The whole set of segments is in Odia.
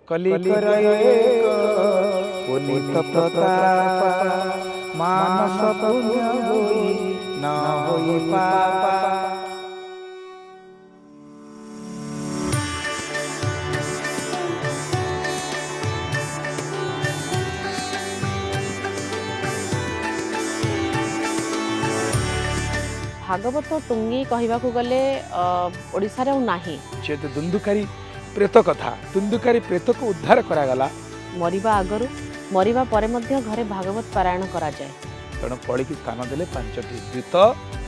କଲି କର ପୁନୀତ ପ୍ରତାପ, ମାନସ ପୁଣ୍ୟ ହୋଇ ନ ହୋଇ ପାପା। ଭାଗବତ ଟୁଙ୍ଗି କହିବାକୁ ଗଲେ ଓଡ଼ିଶାରେ ଆଉ ନାହିଁ। ଯେହେତୁ ଦୁନ୍ଦୁକାରୀ ପ୍ରେତ କଥା, ଦୁନ୍ଦୁକାରୀ ପ୍ରେତକୁ ଉଦ୍ଧାର କରାଗଲା। ମରିବା ଆଗରୁ, ମରିବା ପରେ ମଧ୍ୟ ଘରେ ଭାଗବତ ପାରାୟଣ କରାଯାଏ। ତେଣୁ କଳିକି ସ୍ଥାନ ଦେଲେ 5ଟି: ଦ୍ୱିତ,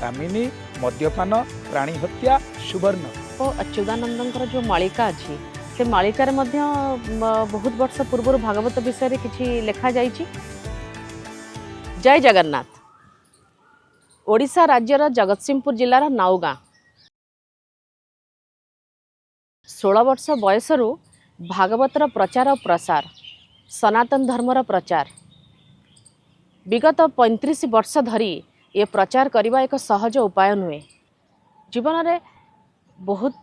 କାମିନୀ, ମଦ୍ୟପାନ, ପ୍ରାଣୀ ହତ୍ୟା, ସୁବର୍ଣ୍ଣ। ଓ ଅଚ୍ୟୁତାନନ୍ଦଙ୍କର ଯେଉଁ ମାଳିକା ଅଛି, ସେ ମାଳିକାରେ ମଧ୍ୟ ବହୁତ ବର୍ଷ ପୂର୍ବରୁ ଭାଗବତ ବିଷୟରେ କିଛି ଲେଖାଯାଇଛି। ଜୟ ଜଗନ୍ନାଥ। ଓଡ଼ିଶା ରାଜ୍ୟର ଜଗତସିଂହପୁର ଜିଲ୍ଲାର ନାଉଗାଁ, 16 ବର୍ଷ ବୟସରୁ ଭାଗବତର ପ୍ରଚାର ଓ ପ୍ରସାର, ସନାତନ ଧର୍ମର ପ୍ରଚାର ବିଗତ 35 ବର୍ଷ ଧରି ଏ ପ୍ରଚାର କରିବା ଏକ ସହଜ ଉପାୟ ନୁହେଁ। ଜୀବନରେ ବହୁତ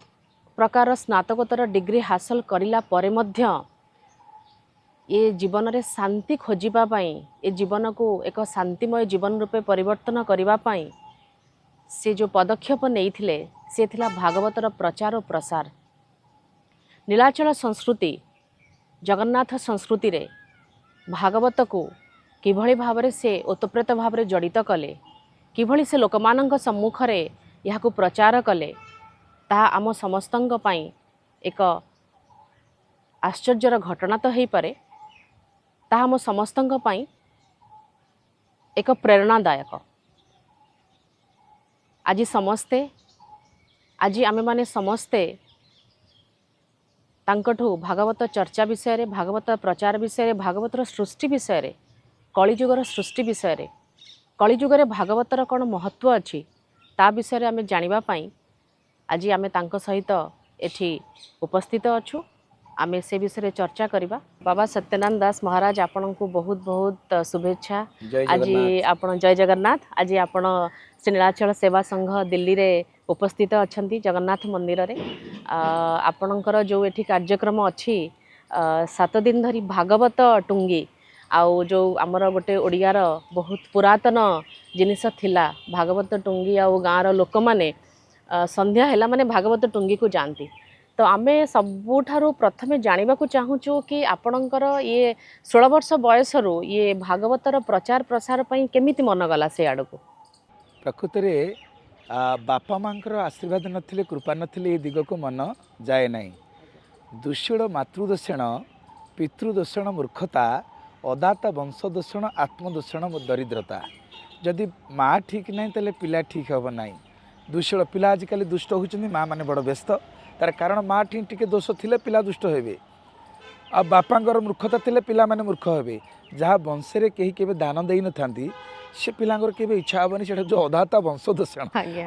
ପ୍ରକାର ସ୍ନାତକୋତ୍ତର ଡିଗ୍ରୀ ହାସଲ କରିଲା ପରେ ମଧ୍ୟ ଏ ଜୀବନରେ ଶାନ୍ତି ଖୋଜିବା ପାଇଁ, ଏ ଜୀବନକୁ ଏକ ଶାନ୍ତିମୟ ଜୀବନ ରୂପେ ପରିବର୍ତ୍ତନ କରିବା ପାଇଁ ସେ ଯେଉଁ ପଦକ୍ଷେପ ନେଇଥିଲେ, ସେ ଥିଲା ଭାଗବତର ପ୍ରଚାର ଓ ପ୍ରସାର। ନୀଳାଚଳ ସଂସ୍କୃତି, ଜଗନ୍ନାଥ ସଂସ୍କୃତିରେ ଭାଗବତକୁ କିଭଳି ଭାବରେ ସେ ଓତପ୍ରୋତ ଭାବରେ ଜଡ଼ିତ କଲେ, କିଭଳି ସେ ଲୋକମାନଙ୍କ ସମ୍ମୁଖରେ ଏହାକୁ ପ୍ରଚାର କଲେ, ତାହା ଆମ ସମସ୍ତଙ୍କ ପାଇଁ ଏକ ଆଶ୍ଚର୍ଯ୍ୟର ଘଟଣା ତ ହେଇପାରେ, ତାହା ଆମ ସମସ୍ତଙ୍କ ପାଇଁ ଏକ ପ୍ରେରଣାଦାୟକ। ଆଜି ସମସ୍ତେ, ଆଜି ଆମେମାନେ ସମସ୍ତେ ତାଙ୍କଠୁ ଭାଗବତ ଚର୍ଚ୍ଚା ବିଷୟରେ, ଭାଗବତ ପ୍ରଚାର ବିଷୟରେ, ଭାଗବତର ସୃଷ୍ଟି ବିଷୟରେ, କଳିଯୁଗର ସୃଷ୍ଟି ବିଷୟରେ, କଳିଯୁଗରେ ଭାଗବତର କ'ଣ ମହତ୍ତ୍ୱ ଅଛି ତା ବିଷୟରେ ଆମେ ଜାଣିବା ପାଇଁ ଆଜି ଆମେ ତାଙ୍କ ସହିତ ଏଠି ଉପସ୍ଥିତ ଅଛୁ। ଆମେ ସେ ବିଷୟରେ ଚର୍ଚ୍ଚା କରିବା। ବାବା ସତ୍ୟନାରାୟଣ ଦାସ ମହାରାଜ, ଆପଣଙ୍କୁ ବହୁତ ବହୁତ ଶୁଭେଚ୍ଛା। ଜୟ ଆଜି ଜଗନ୍ନାଥ। ଆପଣ, ଜୟ ଜଗନ୍ନାଥ। ଆଜି ଆପଣ ଶ୍ରୀ ନୀଳାଚଳ ସେବା ସଂଘ ଦିଲ୍ଲୀରେ ଉପସ୍ଥିତ ଅଛନ୍ତି ଜଗନ୍ନାଥ ମନ୍ଦିରରେ। ଆପଣଙ୍କର ଯେଉଁ ଏଠି କାର୍ଯ୍ୟକ୍ରମ ଅଛି 7 ଦିନ ଧରି ଭାଗବତ ଟୁଙ୍ଗି, ଆଉ ଯେଉଁ ଆମର ଗୋଟେ ଓଡ଼ିଆର ବହୁତ ପୁରାତନ ଜିନିଷ ଥିଲା ଭାଗବତ ଟୁଙ୍ଗି, ଆଉ ଗାଁର ଲୋକମାନେ ସନ୍ଧ୍ୟା ହେଲା ମାନେ ଭାଗବତ ଟୁଙ୍ଗିକୁ ଯାଆନ୍ତି। ତ ଆମେ ସବୁଠାରୁ ପ୍ରଥମେ ଜାଣିବାକୁ ଚାହୁଁଛୁ କି ଆପଣଙ୍କର ଇଏ 16 ବର୍ଷ ବୟସରୁ ଇଏ ଭାଗବତର ପ୍ରଚାର ପ୍ରସାର ପାଇଁ କେମିତି ମନ ଗଲା ସେ ଆଡ଼କୁ? ପ୍ରକୃତରେ ବାପା ମାଆଙ୍କର ଆଶୀର୍ବାଦ ନଥିଲେ, କୃପା ନଥିଲେ ଏ ଦିଗକୁ ମନ ଯାଏ ନାହିଁ। ଦୁଶ୍ୟଳ ମାତୃଦୋଷେଣ ପିତୃଦୋଷଣ ମୂର୍ଖତା, ଅଦାତା ବଂଶଦୋଷଣ ଆତ୍ମଦୋଷଣ ଦରିଦ୍ରତା। ଯଦି ମା ଠିକ୍ ନାହିଁ ତାହେଲେ ପିଲା ଠିକ୍ ହେବ ନାହିଁ। ଦୁଶ୍ୟଳ ପିଲା ଆଜିକାଲି ଦୁଷ୍ଟ ହେଉଛନ୍ତି, ମା ମାନେ ବଡ଼ ବ୍ୟସ୍ତ। ତାର କାରଣ ମା ଠି ଟିକେ ଦୋଷ ଥିଲେ ପିଲା ଦୁଷ୍ଟ ହେବେ, ଆଉ ବାପାଙ୍କର ମୂର୍ଖତା ଥିଲେ ପିଲାମାନେ ମୂର୍ଖ ହେବେ। ଯାହା ବଂଶରେ କେହି କେବେ ଦାନ ଦେଇନଥାନ୍ତି ସେ ପିଲାଙ୍କର କେବେ ଇଚ୍ଛା ହେବନି। ସେଇଟା ଯେଉଁ ଅଦାତା ବଂଶ ଦୋଷଣ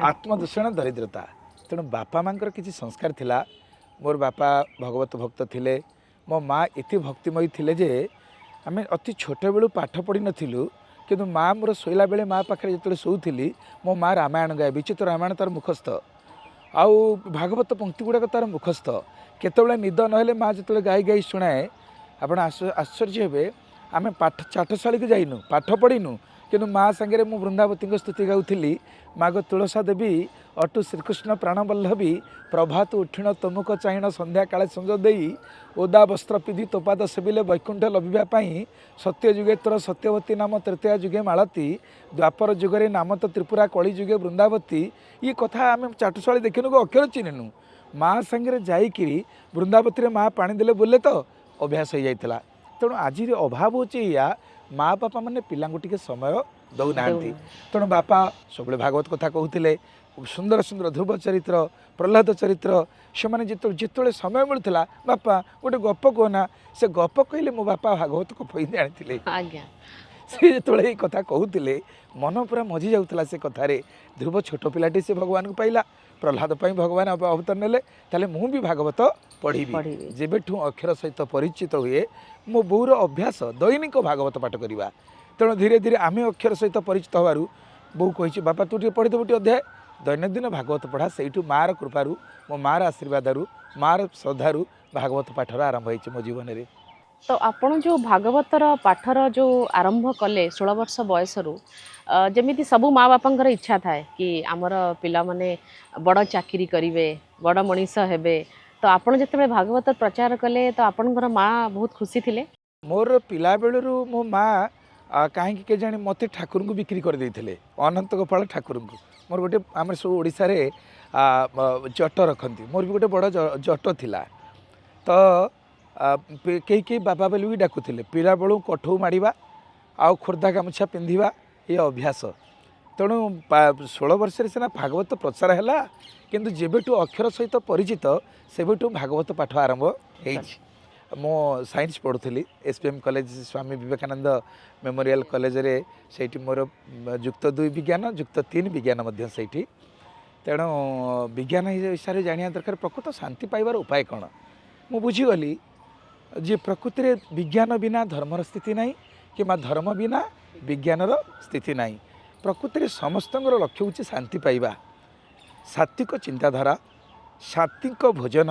ଆତ୍ମଦୋଷଣ ଦରିଦ୍ରତା। ତେଣୁ ବାପା ମାଆଙ୍କର କିଛି ସଂସ୍କାର ଥିଲା। ମୋର ବାପା ଭଗବତ ଭକ୍ତ ଥିଲେ, ମୋ ମା ଏତେ ଭକ୍ତିମୟୀ ଥିଲେ ଯେ ଆମେ ଅତି ଛୋଟବେଳୁ ପାଠ ପଢ଼ିନଥିଲୁ, କିନ୍ତୁ ମା ମୋର ଶୋଇଲା ବେଳେ ମା ପାଖରେ ଯେତେବେଳେ ଶୋଉଥିଲି, ମୋ ମା ରାମାୟଣ ଗାଏ, ବିଚିତ୍ର ରାମାୟଣ ତାର ମୁଖସ୍ଥ, ଆଉ ଭାଗବତ ପଙ୍କ୍ତି ଗୁଡ଼ାକ ତାର ମୁଖସ୍ଥ। କେତେବେଳେ ନିଦ ନହେଲେ ମା ଯେତେବେଳେ ଗାଇ ଗାଇ ଶୁଣାଏ, ଆପଣ ଆଶ୍ଚର୍ଯ୍ୟ ହେବେ, ଆମେ ପାଠ ଚାଟଶାଳୀକୁ ଯାଇନୁ, ପାଠ ପଢ଼ିନୁ, କିନ୍ତୁ ମା ସାଙ୍ଗରେ ମୁଁ ବୃନ୍ଦାବତୀଙ୍କ ସ୍ତୁତି ଗାଉଥିଲି। ମାଗ ତୁଳସା ଦେବୀ ଅଟୁ ଶ୍ରୀକୃଷ୍ଣ ପ୍ରାଣବଲ୍ଲଭୀ, ପ୍ରଭାତ ଉଠିଣ ତୁମୁକ ଚାହିଁଣ ସନ୍ଧ୍ୟା କାଳେ ସଞ୍ଜ ଦେଇ, ଓଦା ବସ୍ତ୍ର ପିନ୍ଧି ତୋପାଦ ସେବିଲେ ବୈକୁଣ୍ଠ ଲଭିବା ପାଇଁ, ସତ୍ୟ ଯୁଗେ ତୋର ସତ୍ୟବତୀ ନାମ, ତ୍ରେତୟା ଯୁଗେ ମାଳତୀ, ଦ୍ୱାପର ଯୁଗରେ ନାମ ତ ତ୍ରିପୁରା, କଳି ଯୁଗେ ବୃନ୍ଦାବତୀ। ଇଏ କଥା ଆମେ ଚାଟଶାଳୀ ଦେଖିନୁ କି ଅକ୍ଷର ଚିହ୍ନିନୁ। ମା ସାଙ୍ଗରେ ଯାଇକିରି ବୃନ୍ଦାବତୀରେ ମା ପାଣି ଦେଲେ ବୋଲେ ତ ଅଭ୍ୟାସ ହେଇଯାଇଥିଲା। ତେଣୁ ଆଜିର ଅଭାବ ହେଉଛି ଏଇଆ, ମା ବାପା ମାନେ ପିଲାଙ୍କୁ ଟିକେ ସମୟ ଦେଉନାହାନ୍ତି। ତେଣୁ ବାପା ସବୁବେଳେ ଭାଗବତ କଥା କହୁଥିଲେ, ସୁନ୍ଦର ସୁନ୍ଦର ଧ୍ରୁବ ଚରିତ୍ର, ପ୍ରହ୍ଲାଦ ଚରିତ୍ର। ସେମାନେ ଯେତେବେଳେ ସମୟ ମିଳୁଥିଲା, ବାପା ଗୋଟେ ଗପ କୁହନା, ସେ ଗପ କହିଲେ ମୋ ବାପା ଭାଗବତ ଗପ ହିଁ ଜାଣିଥିଲେ। ସେ ଯେତେବେଳେ ଏଇ କଥା କହୁଥିଲେ ମନ ପୁରା ମଜି ଯାଉଥିଲା ସେ କଥାରେ। ଧ୍ରୁବ ଛୋଟ ପିଲାଟି, ସେ ଭଗବାନଙ୍କୁ ପାଇଲା, ପ୍ରହ୍ଲାଦ ପାଇଁ ଭଗବାନ ଅବତାର ନେଲେ, ତାହେଲେ ମୁଁ ବି ଭାଗବତ ପଢ଼ିବି। ପଢ଼ିବି। ଯେବେଠୁ ଅକ୍ଷର ସହିତ ପରିଚିତ ହୁଏ, ମୋ ବୋଉର ଅଭ୍ୟାସ ଦୈନିକ ଭାଗବତ ପାଠ କରିବା। ତେଣୁ ଧୀରେ ଧୀରେ ଆମେ ଅକ୍ଷର ସହିତ ପରିଚିତ ହେବାରୁ ବୋଉ କହିଛି, ବାପା ତୁ ଟିକେ ପଢ଼ିଦେବୁ ଟିକେ ଅଧ୍ୟାୟ। ଦୈନନ୍ଦିନ ଭାଗବତ ପଢ଼ା ସେଇଠୁ ମାଆର କୃପାରୁ, ମୋ ମାଆର ଆଶୀର୍ବାଦରୁ, ମାଆର ଶ୍ରଦ୍ଧାରୁ ଭାଗବତ ପାଠର ଆରମ୍ଭ ହେଇଛି ମୋ ଜୀବନରେ। ତ ଆପଣ ଯେଉଁ ଭାଗବତର ପାଠର ଯେଉଁ ଆରମ୍ଭ କଲେ 16 ବର୍ଷ ବୟସରୁ, ଯେମିତି ସବୁ ମା ବାପାଙ୍କର ଇଚ୍ଛା ଥାଏ କି ଆମର ପିଲାମାନେ ବଡ଼ ଚାକିରି କରିବେ, ବଡ଼ ମଣିଷ ହେବେ, ତ ଆପଣ ଯେତେବେଳେ ଭାଗବତ ପ୍ରଚାର କଲେ ତ ଆପଣଙ୍କର ମା ବହୁତ ଖୁସି ଥିଲେ? ମୋର ପିଲାବେଳରୁ ମୋ ମା କାହିଁକି କେଜାଣି ମୋତେ ଠାକୁରଙ୍କୁ ବିକ୍ରି କରିଦେଇଥିଲେ, ଅନନ୍ତ ଗୋପାଳ ଠାକୁରଙ୍କୁ। ମୋର ଗୋଟେ, ଆମର ସବୁ ଓଡ଼ିଶାରେ ଜଟ ରଖନ୍ତି, ମୋର ବି ଗୋଟେ ବଡ଼ ଜଟ ଥିଲା। ତ କେହି କେହି ବାବା ବୋଲି ବି ଡାକୁଥିଲେ। ପିଲାବେଳୁ କଠଉ ମାଡ଼ିବା ଆଉ ଖୋର୍ଦ୍ଧା ଗାମୁଛା ପିନ୍ଧିବା ଏ ଅଭ୍ୟାସ। ତେଣୁ 16 ବର୍ଷରେ ସିନା ଭାଗବତ ପ୍ରଚାର ହେଲା, କିନ୍ତୁ ଯେବେଠୁ ଅକ୍ଷର ସହିତ ପରିଚିତ ସେବେଠୁ ଭାଗବତ ପାଠ ଆରମ୍ଭ ହେଇଛି। ମୁଁ ସାଇନ୍ସ ପଢ଼ୁଥିଲି SPM college, Swami Vivekananda memorial କଲେଜରେ। ସେଇଠି ମୋର ଯୁକ୍ତ 2 ବିଜ୍ଞାନ, ଯୁକ୍ତ 3 ବିଜ୍ଞାନ ମଧ୍ୟ ସେଇଠି। ତେଣୁ ବିଜ୍ଞାନ ହିସାବରେ ଜାଣିବା ଦରକାର ପ୍ରକୃତ ଶାନ୍ତି ପାଇବାର ଉପାୟ କ'ଣ। ମୁଁ ବୁଝିଗଲି ଯେ ପ୍ରକୃତିରେ ବିଜ୍ଞାନ ବିନା ଧର୍ମର ସ୍ଥିତି ନାହିଁ, କିମ୍ବା ଧର୍ମ ବିନା ବିଜ୍ଞାନର ସ୍ଥିତି ନାହିଁ। ପ୍ରକୃତିରେ ସମସ୍ତଙ୍କର ଲକ୍ଷ୍ୟ ହେଉଛି ଶାନ୍ତି ପାଇବା। ସାତ୍ୱିକ ଚିନ୍ତାଧାରା, ସାତ୍ୱିକ ଭୋଜନ,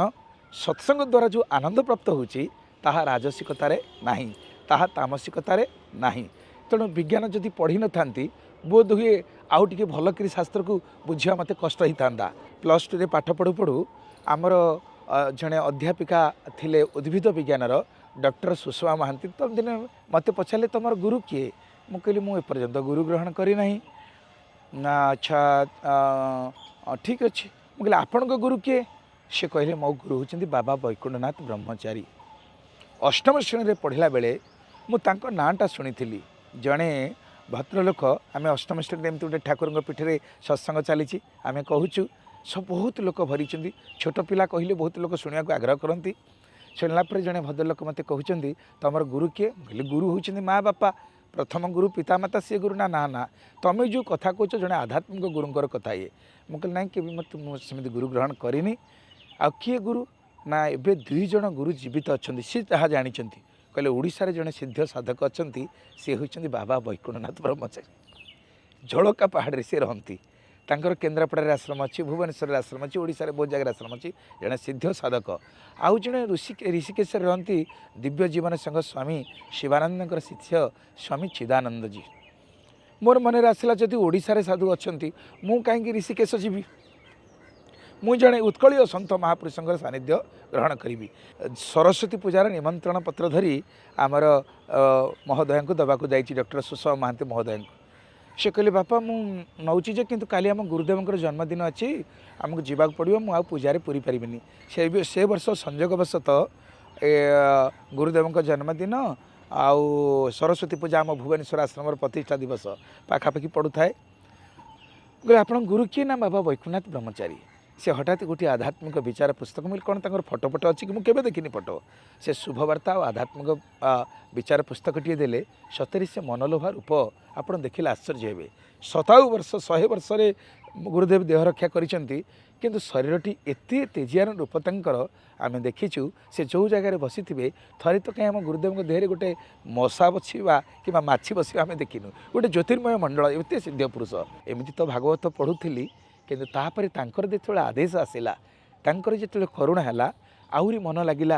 ସତ୍ସଙ୍ଗ ଦ୍ୱାରା ଯେଉଁ ଆନନ୍ଦ ପ୍ରାପ୍ତ ହେଉଛି ତାହା ରାଜସିକତାରେ ନାହିଁ, ତାହା ତାମସିକତାରେ ନାହିଁ। ତେଣୁ ବିଜ୍ଞାନ ଯଦି ପଢ଼ିନଥାନ୍ତି ବୋଧ ହୁଏ ଆଉ ଟିକେ ଭଲ କରି ଶାସ୍ତ୍ରକୁ ବୁଝିବା ମୋତେ କଷ୍ଟ ହେଇଥାନ୍ତା। +2ରେ ପାଠ ପଢ଼ୁ ପଢ଼ୁ ଆମର ଜଣେ ଅଧ୍ୟାପିକା ଥିଲେ ଉଦ୍ଭିଦ ବିଜ୍ଞାନର, ଡକ୍ଟର ସୁଷମା ମହାନ୍ତି। ତ ଦିନେ ମୋତେ ପଚାରିଲେ ତୁମର ଗୁରୁ କିଏ? ମୁଁ କହିଲି ମୁଁ ଏପର୍ଯ୍ୟନ୍ତ ଗୁରୁ ଗ୍ରହଣ କରିନାହିଁ। ନା ଆଚ୍ଛା ଠିକ୍ ଅଛି। ମୁଁ କହିଲି ଆପଣଙ୍କ ଗୁରୁ କିଏ? ସେ କହିଲେ ମୋ ଗୁରୁ ହେଉଛନ୍ତି ବାବା ବୈକୁଣ୍ଠନାଥ ବ୍ରହ୍ମଚାରୀ। ଅଷ୍ଟମ ଶ୍ରେଣୀରେ ପଢ଼ିଲା ବେଳେ ମୁଁ ତାଙ୍କ ନାଁଟା ଶୁଣିଥିଲି। ଜଣେ ଭଦ୍ରଲୋକ, ଆମେ ଅଷ୍ଟମ ଶ୍ରେଣୀରେ ଏମିତି ଗୋଟେ ଠାକୁରଙ୍କ ପୀଠରେ ସତ୍ସଙ୍ଗ ଚାଲିଛି, ଆମେ କହୁଛୁ, ସବୁ ବହୁତ ଲୋକ ଭରିଛନ୍ତି। ଛୋଟ ପିଲା କହିଲେ ବହୁତ ଲୋକ ଶୁଣିବାକୁ ଆଗ୍ରହ କରନ୍ତି। ଶୁଣିଲା ପରେ ଜଣେ ଭଦ୍ରଲୋକ ମୋତେ କହୁଛନ୍ତି ତୁମର ଗୁରୁ କିଏ? ମୁଁ କହିଲି ଗୁରୁ ହେଉଛନ୍ତି ମା ବାପା, ପ୍ରଥମ ଗୁରୁ ପିତାମାତା, ସିଏ ଗୁରୁ। ନା ନା ନା, ତୁମେ ଯେଉଁ କଥା କହୁଛ ଜଣେ ଆଧ୍ୟାତ୍ମିକ ଗୁରୁଙ୍କର କଥା ଇଏ। ମୁଁ କହିଲି ନାଇଁ, କେବେ ମୋତେ ମୁଁ ସେମିତି ଗୁରୁ ଗ୍ରହଣ କରିନି। ଆଉ କିଏ ଗୁରୁ? ନା ଏବେ 2 ଜଣ ଗୁରୁ ଜୀବିତ ଅଛନ୍ତି, ସିଏ ଯାହା ଜାଣିଛନ୍ତି। କହିଲେ ଓଡ଼ିଶାରେ ଜଣେ ସିଦ୍ଧ ସାଧକ ଅଛନ୍ତି, ସିଏ ହେଉଛନ୍ତି ବାବା ବୈକୁଣ୍ଠନାଥ ବ୍ରହ୍ମଚାରୀ। ଜଳକା ପାହାଡ଼ରେ ସିଏ ରହନ୍ତି। ତାଙ୍କର କେନ୍ଦ୍ରାପଡ଼ାରେ ଆଶ୍ରମ ଅଛି, ଭୁବନେଶ୍ୱରରେ ଆଶ୍ରମ ଅଛି, ଓଡ଼ିଶାରେ ବହୁତ ଜାଗାରେ ଆଶ୍ରମ ଅଛି। ଜଣେ ସିଦ୍ଧ ସାଧକ। ଆଉ ଜଣେ ଋଷିକେଶରେ ରହନ୍ତି, ଦିବ୍ୟ ଜୀବନ ସଂଘ ସ୍ୱାମୀ ଶିବାନନ୍ଦଙ୍କର ଶିଷ୍ୟ ସ୍ୱାମୀ ଚିଦାନନ୍ଦଜୀ। ମୋର ମନରେ ଆସିଲା ଯଦି ଓଡ଼ିଶାରେ ସାଧୁ ଅଛନ୍ତି ମୁଁ କାହିଁକି ଋଷିକେଶ ଯିବି? ମୁଁ ଜଣେ ଉତ୍କଳୀୟ ସନ୍ଥ ମହାପୁରୁଷଙ୍କର ସାନ୍ନିଧ୍ୟ ଗ୍ରହଣ କରିବି। ସରସ୍ୱତୀ ପୂଜାର ନିମନ୍ତ୍ରଣ ପତ୍ର ଧରି ଆମର ମହୋଦୟଙ୍କୁ ଦେବାକୁ ଯାଇଛି, ଡକ୍ଟର ସୁଷମା ମହାନ୍ତି ମହୋଦୟଙ୍କୁ। ସେ କହିଲେ ବାପା ମୁଁ ନେଉଛି ଯେ, କିନ୍ତୁ କାଲି ଆମ ଗୁରୁଦେବଙ୍କର ଜନ୍ମଦିନ ଅଛି, ଆମକୁ ଯିବାକୁ ପଡ଼ିବ, ମୁଁ ଆଉ ପୂଜାରେ ପୁରୀ ପାରିବିନି। ସେ ବର୍ଷ ସଂଯୋଗବଶତଃ ଗୁରୁଦେବଙ୍କ ଜନ୍ମଦିନ ଆଉ ସରସ୍ୱତୀ ପୂଜା ଆମ ଭୁବନେଶ୍ୱର ଆଶ୍ରମର ପ୍ରତିଷ୍ଠା ଦିବସ ପାଖାପାଖି ପଡ଼ୁଥାଏ। କହିଲେ ଆପଣଙ୍କ ଗୁରୁ କିଏ? ନା ବାବା ବୈକୁଣ୍ଠନାଥ ବ୍ରହ୍ମଚାରୀ। ସେ ହଠାତ୍ ଗୋଟିଏ ଆଧ୍ୟାତ୍ମିକ ବିଚାର ପୁସ୍ତକ, ମୁଁ କହିଲି କ'ଣ ତାଙ୍କର ଫଟୋ ଫଟୋ ଅଛି କି? ମୁଁ କେବେ ଦେଖିନି ଫଟୋ। ସେ ଶୁଭବାର୍ତ୍ତା ଆଉ ଆଧ୍ୟାତ୍ମିକ ବିଚାର ପୁସ୍ତକଟିଏ ଦେଲେ। ସତରେ ସେ ମନଲୋଭା ରୂପ ଆପଣ ଦେଖିଲେ ଆଶ୍ଚର୍ଯ୍ୟ ହେବେ। 27 ବର୍ଷ 100 ବର୍ଷରେ ଗୁରୁଦେବ ଦେହ ରକ୍ଷା କରିଛନ୍ତି, କିନ୍ତୁ ଶରୀରଟି ଏତେ ତେଜିଆନ ରୂପ ତାଙ୍କର ଆମେ ଦେଖିଛୁ। ସେ ଯେଉଁ ଜାଗାରେ ବସିଥିବେ, ଥରେ ତ କାହିଁ ଆମ ଗୁରୁଦେବଙ୍କ ଦେହରେ ଗୋଟେ ମଶା ବସିବା କିମ୍ବା ମାଛି ବସିବା ଆମେ ଦେଖିନୁ। ଗୋଟେ ଜ୍ୟୋତିର୍ମୟ ମଣ୍ଡଳ, ଏତେ ସିଦ୍ଧ ପୁରୁଷ। ଏମିତି ତ ଭାଗବତ ପଢ଼ୁଥିଲି, କିନ୍ତୁ ତାପରେ ତାଙ୍କର ଯେତେବେଳେ ଆଦେଶ ଆସିଲା, ତାଙ୍କର ଯେତେବେଳେ କରୁଣା ହେଲା, ଆହୁରି ମନ ଲାଗିଲା।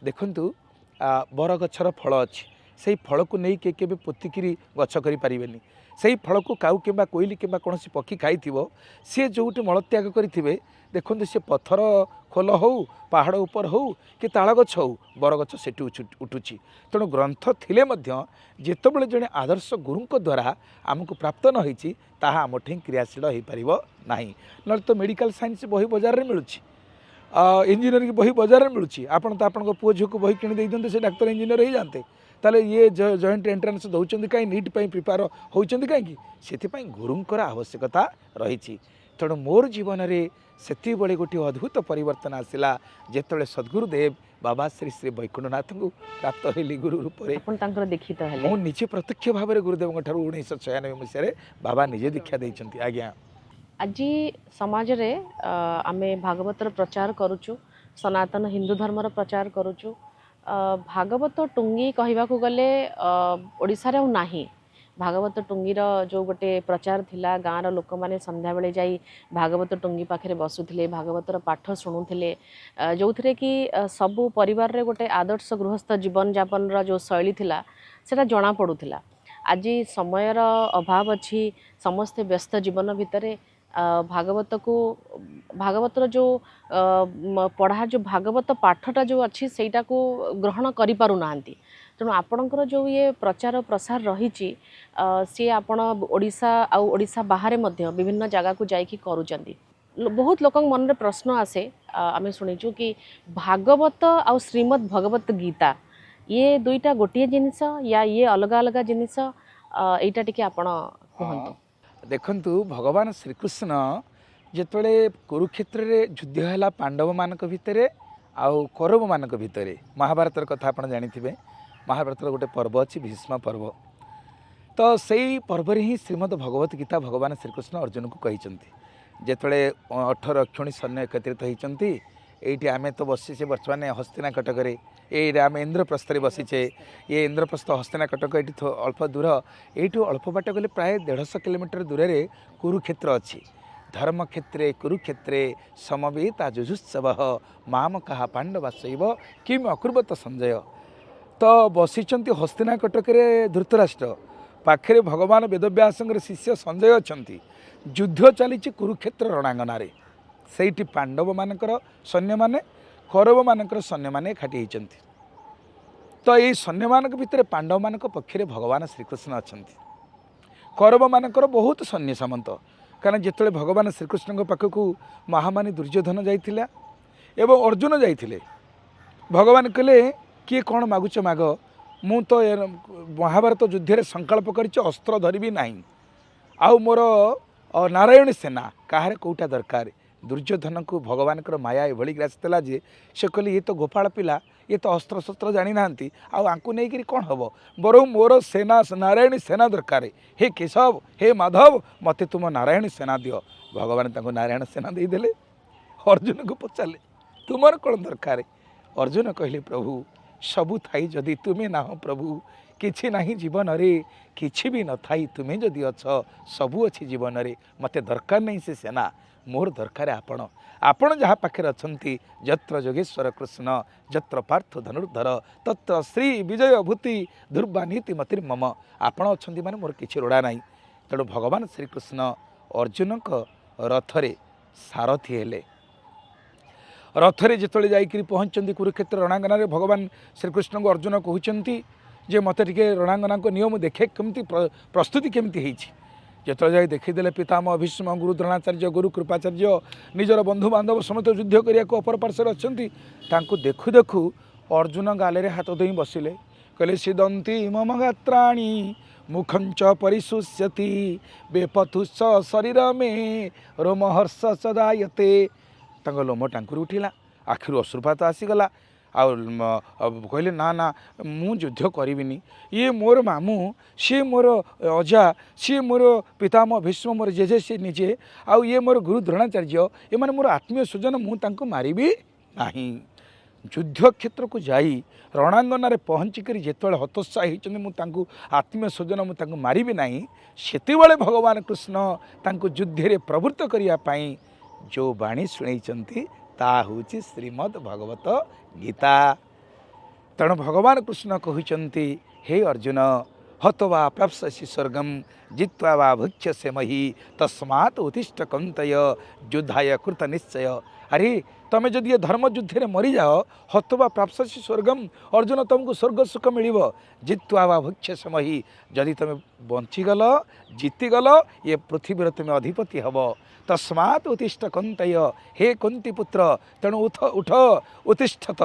ଦେଖନ୍ତୁ ବରଗଛର ଫଳ ଅଛି, ସେଇ ଫଳକୁ ନେଇ କିଏ କେବେ ପୋତିକିରି ଗଛ କରିପାରିବେନି। ସେଇ ଫଳକୁ କାଉ କିମ୍ବା କୋଇଲି କିମ୍ବା କୌଣସି ପକ୍ଷୀ ଖାଇଥିବ, ସିଏ ଯେଉଁଠି ମଳତ୍ୟାଗ କରିଥିବେ, ଦେଖନ୍ତୁ ସେ ପଥର ଖୋଲ ହେଉ, ପାହାଡ଼ ଉପରେ ହେଉ କି ତାଳଗଛ ହେଉ, ବରଗଛ ସେଠି ଉଠୁଛି। ତେଣୁ ଗ୍ରନ୍ଥ ଥିଲେ ମଧ୍ୟ ଯେତେବେଳେ ଜଣେ ଆଦର୍ଶ ଗୁରୁଙ୍କ ଦ୍ୱାରା ଆମକୁ ପ୍ରାପ୍ତ ନ ହେଇଛି, ତାହା ଆମଠି କ୍ରିୟାଶୀଳ ହେଇପାରିବ ନାହିଁ। ନହେଲେ ତ ମେଡ଼ିକାଲ ସାଇନ୍ସ ବହି ବଜାରରେ ମିଳୁଛି, ଇଞ୍ଜିନିୟରିଂ ବହି ବଜାରରେ ମିଳୁଛି। ଆପଣ ତ ଆପଣଙ୍କ ପୁଅ ଝିଅକୁ ବହି କିଣି ଦେଇଦିଅନ୍ତେ, ସେ ଡାକ୍ତର ଇଞ୍ଜିନିୟର ହେଇଯାନ୍ତେ। ତାହେଲେ ଇଏ ଜଏଣ୍ଟ ଏଣ୍ଟ୍ରାନ୍ସ ଦେଉଛନ୍ତି କାହିଁ, ନିଟ୍ ପାଇଁ ପ୍ରିପେୟାର ହେଉଛନ୍ତି କାହିଁକି? ସେଥିପାଇଁ ଗୁରୁଙ୍କର ଆବଶ୍ୟକତା ରହିଛି। ତେଣୁ ମୋର ଜୀବନରେ ସେତିକିବେଳେ ଗୋଟିଏ ଅଦ୍ଭୁତ ପରିବର୍ତ୍ତନ ଆସିଲା, ଯେତେବେଳେ ସଦ୍ଗୁରୁଦେବ ବାବା ଶ୍ରୀ ଶ୍ରୀ ବୈକୁଣ୍ଠନାଥଙ୍କୁ ପ୍ରାପ୍ତ ହେଲି ଗୁରୁ ରୂପରେ। ଆପଣ ତାଙ୍କର ଦୀକ୍ଷିତ ହେଲେ? ମୁଁ ନିଜେ ପ୍ରତ୍ୟକ୍ଷ ଭାବରେ ଗୁରୁଦେବଙ୍କ ଠାରୁ 1996 ମସିହାରେ ବାବା ନିଜେ ଦୀକ୍ଷା ଦେଇଛନ୍ତି। ଆଜ୍ଞା। ଆଜି ସମାଜରେ ଆମେ ଭାଗବତର ପ୍ରଚାର କରୁଛୁ, ସନାତନ ହିନ୍ଦୁ ଧର୍ମର ପ୍ରଚାର କରୁଛୁ। ଭାଗବତ ଟୁଙ୍ଗି କହିବାକୁ ଗଲେ ଓଡ଼ିଶାରେ ଆଉ ନାହିଁ। ଭାଗବତ ଟୁଙ୍ଗୀର ଯେଉଁ ଗୋଟେ ପ୍ରଚାର ଥିଲା, ଗାଁର ଲୋକମାନେ ସନ୍ଧ୍ୟାବେଳେ ଯାଇ ଭାଗବତ ଟୁଙ୍ଗୀ ପାଖରେ ବସୁଥିଲେ, ଭାଗବତର ପାଠ ଶୁଣୁଥିଲେ, ଯେଉଁଥିରେ କି ସବୁ ପରିବାରରେ ଗୋଟେ ଆଦର୍ଶ ଗୃହସ୍ଥ ଜୀବନଯାପନର ଯେଉଁ ଶୈଳୀ ଥିଲା ସେଟା ଜଣାପଡ଼ୁଥିଲା। ଆଜି ସମୟର ଅଭାବ ଅଛି, ସମସ୍ତେ ବ୍ୟସ୍ତ ଜୀବନ ଭିତରେ ଭାଗବତକୁ, ଭାଗବତର ଯେଉଁ ପଢ଼ା, ଯେଉଁ ଭାଗବତ ପାଠଟା ଯେଉଁ ଅଛି, ସେଇଟାକୁ ଗ୍ରହଣ କରିପାରୁନାହାନ୍ତି। ତେଣୁ ଆପଣଙ୍କର ଯେଉଁ ଇଏ ପ୍ରଚାର ପ୍ରସାର ରହିଛି, ସିଏ ଆପଣ ଓଡ଼ିଶା ଆଉ ଓଡ଼ିଶା ବାହାରେ ମଧ୍ୟ ବିଭିନ୍ନ ଜାଗାକୁ ଯାଇକି କରୁଛନ୍ତି। ବହୁତ ଲୋକଙ୍କ ମନରେ ପ୍ରଶ୍ନ ଆସେ, ଆମେ ଶୁଣିଛୁ କି ଭାଗବତ ଆଉ ଶ୍ରୀମଦ୍ ଭଗବତ ଗୀତା ଇଏ ଦୁଇଟା ଗୋଟିଏ ଜିନିଷ ୟା ଇଏ ଅଲଗା ଅଲଗା ଜିନିଷ? ଏଇଟା ଟିକେ ଆପଣ କୁହନ୍ତୁ। ଦେଖନ୍ତୁ, ଭଗବାନ ଶ୍ରୀକୃଷ୍ଣ ଯେତେବେଳେ କୁରୁକ୍ଷେତ୍ରରେ ଯୁଦ୍ଧ ହେଲା ପାଣ୍ଡବମାନଙ୍କ ଭିତରେ ଆଉ କୌରବମାନଙ୍କ ଭିତରେ, ମହାଭାରତର କଥା ଆପଣ ଜାଣିଥିବେ, ମହାଭାରତର ଗୋଟେ ପର୍ବ ଅଛି ଭୀଷ୍ମ ପର୍ବ। ତ ସେଇ ପର୍ବରେ ହିଁ ଶ୍ରୀମଦ୍ ଭଗବତ ଗୀତା ଭଗବାନ ଶ୍ରୀକୃଷ୍ଣ ଅର୍ଜୁନକୁ କହିଛନ୍ତି। ଯେତେବେଳେ 18 ଅକ୍ଷୌହିଣୀ ସୈନ୍ୟ ଏକତ୍ରିତ ହେଇଛନ୍ତି, ଏଇଠି ଆମେ ତ ବସିଛେ ବର୍ତ୍ତମାନ ହସ୍ତିନା କଟକରେ, ଏଇଟା ଆମେ ଇନ୍ଦ୍ରପ୍ରସ୍ଥରେ ବସିଛେ। ଇଏ ଇନ୍ଦ୍ରପ୍ରସ୍ଥ ହସ୍ତିନା କଟକ ଏଇଠି ଅଳ୍ପ ଦୂର, ଏଇଠୁ ଅଳ୍ପ ବାଟ ଗଲେ ପ୍ରାୟ 150 କିଲୋମିଟର ଦୂରରେ କୁରୁକ୍ଷେତ୍ର ଅଛି। ଧର୍ମକ୍ଷେତ୍ରେ କୁରୁକ୍ଷେତ୍ରେ ସମବେତା ଯୁଯୁତ୍ସବ ମାମକାଃ ପାଣ୍ଡବାଶୈବ କିମ୍ ଅକୁର୍ବତ ସଞ୍ଜୟ। ତ ବସିଛନ୍ତି ହସ୍ତିନା କଟକରେ ଧୃତରାଷ୍ଟ୍ର, ପାଖରେ ଭଗବାନ ବେଦବ୍ୟାସଙ୍କର ଶିଷ୍ୟ ସଞ୍ଜୟ ଅଛନ୍ତି। ଯୁଦ୍ଧ ଚାଲିଛି କୁରୁକ୍ଷେତ୍ର ରଣାଙ୍ଗନାରେ। ସେଇଠି ପାଣ୍ଡବମାନଙ୍କର ସୈନ୍ୟମାନେ, କୌରବମାନଙ୍କର ସୈନ୍ୟମାନେ ଏକାଠି ହେଇଛନ୍ତି। ତ ଏଇ ସୈନ୍ୟମାନଙ୍କ ଭିତରେ ପାଣ୍ଡବମାନଙ୍କ ପକ୍ଷରେ ଭଗବାନ ଶ୍ରୀକୃଷ୍ଣ ଅଛନ୍ତି, କୌରବମାନଙ୍କର ବହୁତ ସୈନ୍ୟ ସାମନ୍ତ। କାରଣ ଯେତେବେଳେ ଭଗବାନ ଶ୍ରୀକୃଷ୍ଣଙ୍କ ପାଖକୁ ମହାମାନୀ ଦୁର୍ଯ୍ୟୋଧନ ଯାଇଥିଲା ଏବଂ ଅର୍ଜୁନ ଯାଇଥିଲେ, ଭଗବାନ କହିଲେ, କିଏ କ'ଣ ମାଗୁଛ ମାଗ, ମୁଁ ତ ଏ ମହାଭାରତ ଯୁଦ୍ଧରେ ସଂକଳ୍ପ କରିଛି ଅସ୍ତ୍ର ଧରିବି ନାହିଁ, ଆଉ ମୋର ନାରାୟଣ ସେନା କାହାର କେଉଁଟା ଦରକାର? ଦୁର୍ଯ୍ୟୋଧନକୁ ଭଗବାନଙ୍କର ମାୟା ଏଭଳି ଗ୍ରାସିଥିଲା ଯେ ସେ କହିଲେ, ଇଏ ତ ଗୋପାଳ ପିଲା, ଇଏ ତ ଅସ୍ତ୍ରଶସ୍ତ୍ର ଜାଣିନାହାନ୍ତି, ଆଉ ଆଙ୍କୁ ନେଇକରି କ'ଣ ହେବ? ବରଂ ମୋର ସେନା ନାରାୟଣୀ ସେନା ଦରକାର। ହେ କେଶବ, ହେ ମାଧବ, ମୋତେ ତୁମ ନାରାୟଣୀ ସେନା ଦିଅ। ଭଗବାନ ତାଙ୍କୁ ନାରାୟଣ ସେନା ଦେଇଦେଲେ। ଅର୍ଜୁନକୁ ପଚାରିଲେ, ତୁମର କ'ଣ ଦରକାର? ଅର୍ଜୁନ କହିଲେ, ପ୍ରଭୁ, ସବୁ ଥାଇ ଯଦି ତୁମେ ନାହଁ ପ୍ରଭୁ, କିଛି ନାହିଁ ଜୀବନରେ। କିଛି ବି ନଥାଇ ତୁମେ ଯଦି ଅଛ, ସବୁ ଅଛି ଜୀବନରେ। ମୋତେ ଦରକାର ନାହିଁ ସେ ସେନା, ମୋର ଦରକାର ଆପଣ। ଆପଣ ଯାହା ପାଖରେ ଅଛନ୍ତି, ଯତ୍ର ଯୋଗେଶ୍ୱର କୃଷ୍ଣ ଯତ୍ର ପାର୍ଥ ଧନୁର୍ଧର ତତ୍ର ଶ୍ରୀ ବିଜୟ ଭୂତି ଦୁର୍ବାନୀତି ମତିର୍ମମ। ଆପଣ ଅଛନ୍ତି ମାନେ ମୋର କିଛି ଲୋଡ଼ା ନାହିଁ। ତେଣୁ ଭଗବାନ ଶ୍ରୀକୃଷ୍ଣ ଅର୍ଜୁନଙ୍କ ରଥରେ ସାରଥି ହେଲେ। ରଥରେ ଯେତେବେଳେ ଯାଇକରି ପହଞ୍ଚନ୍ତି କୁରୁକ୍ଷେତ୍ର ରଣାଙ୍ଗନାରେ, ଭଗବାନ ଶ୍ରୀକୃଷ୍ଣଙ୍କୁ ଅର୍ଜୁନ କହୁଛନ୍ତି ଯେ ମୋତେ ଟିକେ ରଣାଙ୍ଗନାଙ୍କ ନିୟମ ଦେଖେ, କେମିତି ପ୍ରସ୍ତୁତି କେମିତି ହେଇଛି। ଯେତେବେଳେ ଯାଇ ଦେଖିଦେଲେ, ପିତାମହ ଭୀଷ୍ମ, ଗୁରୁ ଦ୍ରୋଣାଚାର୍ଯ୍ୟ, ଗୁରୁ କୃପାଚାର୍ଯ୍ୟ, ନିଜର ବନ୍ଧୁବାନ୍ଧବ ସମସ୍ତେ ଯୁଦ୍ଧ କରିବାକୁ ଅପର ପାର୍ଶ୍ୱରେ ଅଛନ୍ତି। ତାଙ୍କୁ ଦେଖୁ ଦେଖୁ ଅର୍ଜୁନ ଗାଲରେ ହାତ ଦେଇ ବସିଲେ। କହିଲେ, ସିଦନ୍ତି ମମ ଗାତ୍ରାଣି ମୁଖଞ୍ଚ ପରିଶୁଷ୍ୟତି ବେପଥୁଷ ଶରୀର ମେ ରୋମହର୍ଷ ସଦାୟତେ। ତାଙ୍କ ଲୋମ ଟାଙ୍କୁରି ଉଠିଲା, ଆଖିରୁ ଅଶ୍ରୁପାତ ଆସିଗଲା। ଆଉ କହିଲେ, ନା ନା, ମୁଁ ଯୁଦ୍ଧ କରିବିନି। ଇଏ ମୋର ମାମୁଁ, ସିଏ ମୋର ଅଜା, ସିଏ ମୋର ପିତାମହ ଭୀଷ୍ମ, ମୋର ଜେଜେ ସିଏ ନିଜେ, ଆଉ ଇଏ ମୋର ଗୁରୁ ଦ୍ରୋଣାଚାର୍ଯ୍ୟ, ଏମାନେ ମୋର ଆତ୍ମୀୟ ସ୍ୱଜନ, ମୁଁ ତାଙ୍କୁ ମାରିବି ନାହିଁ। ଯୁଦ୍ଧ କ୍ଷେତ୍ରକୁ ଯାଇ ରଣାଙ୍ଗନାରେ ପହଞ୍ଚିକରି ଯେତେବେଳେ ହତୋତ୍ସାହ ହେଇଛନ୍ତି, ମୁଁ ତାଙ୍କୁ ଆତ୍ମୀୟ ସ୍ୱଜନ, ମୁଁ ତାଙ୍କୁ ମାରିବି ନାହିଁ, ସେତେବେଳେ ଭଗବାନ କୃଷ୍ଣ ତାଙ୍କୁ ଯୁଦ୍ଧରେ ପ୍ରବୃତ୍ତ କରିବା ପାଇଁ ଯେଉଁ ବାଣୀ ଶୁଣେଇଛନ୍ତି, ତାହା ହେଉଛି ଶ୍ରୀମଦ୍ ଭଗବତ ଗୀତା। ତେଣୁ ଭଗବାନ କୃଷ୍ଣ କହୁଛନ୍ତି, ହେ ଅର୍ଜୁନ, ହତ୍ୱା ପ୍ରାପ୍ସ୍ୟସି ସ୍ୱର୍ଗମ୍ ଜିତ୍ୱା ବା ଭୋକ୍ଷ୍ୟସେ ମହୀଂ ତସ୍ମାତ୍ ଉତ୍ତିଷ୍ଠ କୌନ୍ତେୟ ଯୁଦ୍ଧାୟ କୃତ ନିଶ୍ଚୟ। ଆରେ, ତମେ ଯଦି ଏ ଧର୍ମ ଯୁଦ୍ଧରେ ମରିଯାଅ, ହତ୍ୱା ପ୍ରାପ୍ସ୍ୟସି ସ୍ୱର୍ଗମ୍, ଅର୍ଜୁନ, ତୁମକୁ ସ୍ୱର୍ଗ ସୁଖ ମିଳିବ। ଜିତ୍ୱା ବା ଭୋକ୍ଷ୍ୟସେ ମହୀଂ, ଯଦି ତୁମେ ବଞ୍ଚିଗଲ, ଜିତିଗଲ, ଏ ପୃଥିବୀର ତୁମେ ଅଧିପତି ହେବ। ତସ୍ମାତ୍ ଉତ୍ତିଷ୍ଠ କୌନ୍ତେୟ, ହେ କୁନ୍ତି ପୁତ୍ର, ତେଣୁ ଉଠ, ଉଠ, ଉତ୍ତିଷ୍ଠତ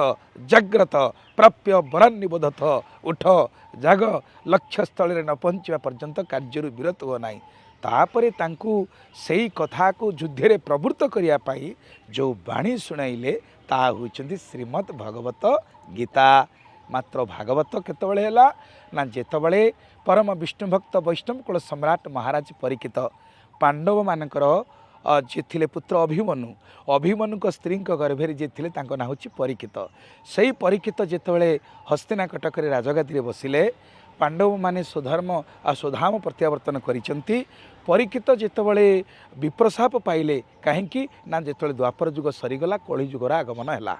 ଜାଗ୍ରତ ପ୍ରାପ୍ୟ ବରାନ୍ନିବୋଧଥ, ଉଠ, ଜାଗ, ଲକ୍ଷ୍ୟସ୍ଥଳରେ ନ ପହଞ୍ଚିବା ପର୍ଯ୍ୟନ୍ତ କାର୍ଯ୍ୟରୁ ବିରତ ହୁଅ ନାହିଁ। ତାପରେ ତାଙ୍କୁ ସେଇ କଥାକୁ ଯୁଦ୍ଧରେ ପ୍ରବୃତ୍ତ କରିବା ପାଇଁ ଯେଉଁ ବାଣୀ ଶୁଣାଇଲେ, ତାହା ହେଉଛନ୍ତି ଶ୍ରୀମଦ୍ ଭଗବତ ଗୀତା। ମାତ୍ର ଭାଗବତ କେତେବେଳେ ହେଲା ନା, ଯେତେବେଳେ ପରମ ବିଷ୍ଣୁ ଭକ୍ତ ବୈଷ୍ଣବ କୁଳ ସମ୍ରାଟ ମହାରାଜ ପରୀକ୍ଷିତ, ପାଣ୍ଡବମାନଙ୍କର ଯିଏ ଥିଲେ ପୁତ୍ର ଅଭିମନ୍ୟୁ, ଅଭିମନ୍ୟୁଙ୍କ ସ୍ତ୍ରୀଙ୍କ ଗର୍ଭରେ ଯିଏ ଥିଲେ, ତାଙ୍କ ନାଁ ହେଉଛି ପରୀକ୍ଷିତ। ସେଇ ପରୀକ୍ଷିତ ଯେତେବେଳେ ହସ୍ତିନା କଟକରେ ରାଜଗାଦିରେ ବସିଲେ, ପାଣ୍ଡବମାନେ ସ୍ୱଧର୍ମ ଆଉ ସ୍ୱଧାମ ପ୍ରତ୍ୟାବର୍ତ୍ତନ କରିଛନ୍ତି। ପରୀକ୍ଷିତ ଯେତେବେଳେ ବିପ୍ରଶାପ ପାଇଲେ, କାହିଁକି ନା ଯେତେବେଳେ ଦ୍ୱାପର ଯୁଗ ସରିଗଲା, କଳି ଯୁଗର ଆଗମନ ହେଲା।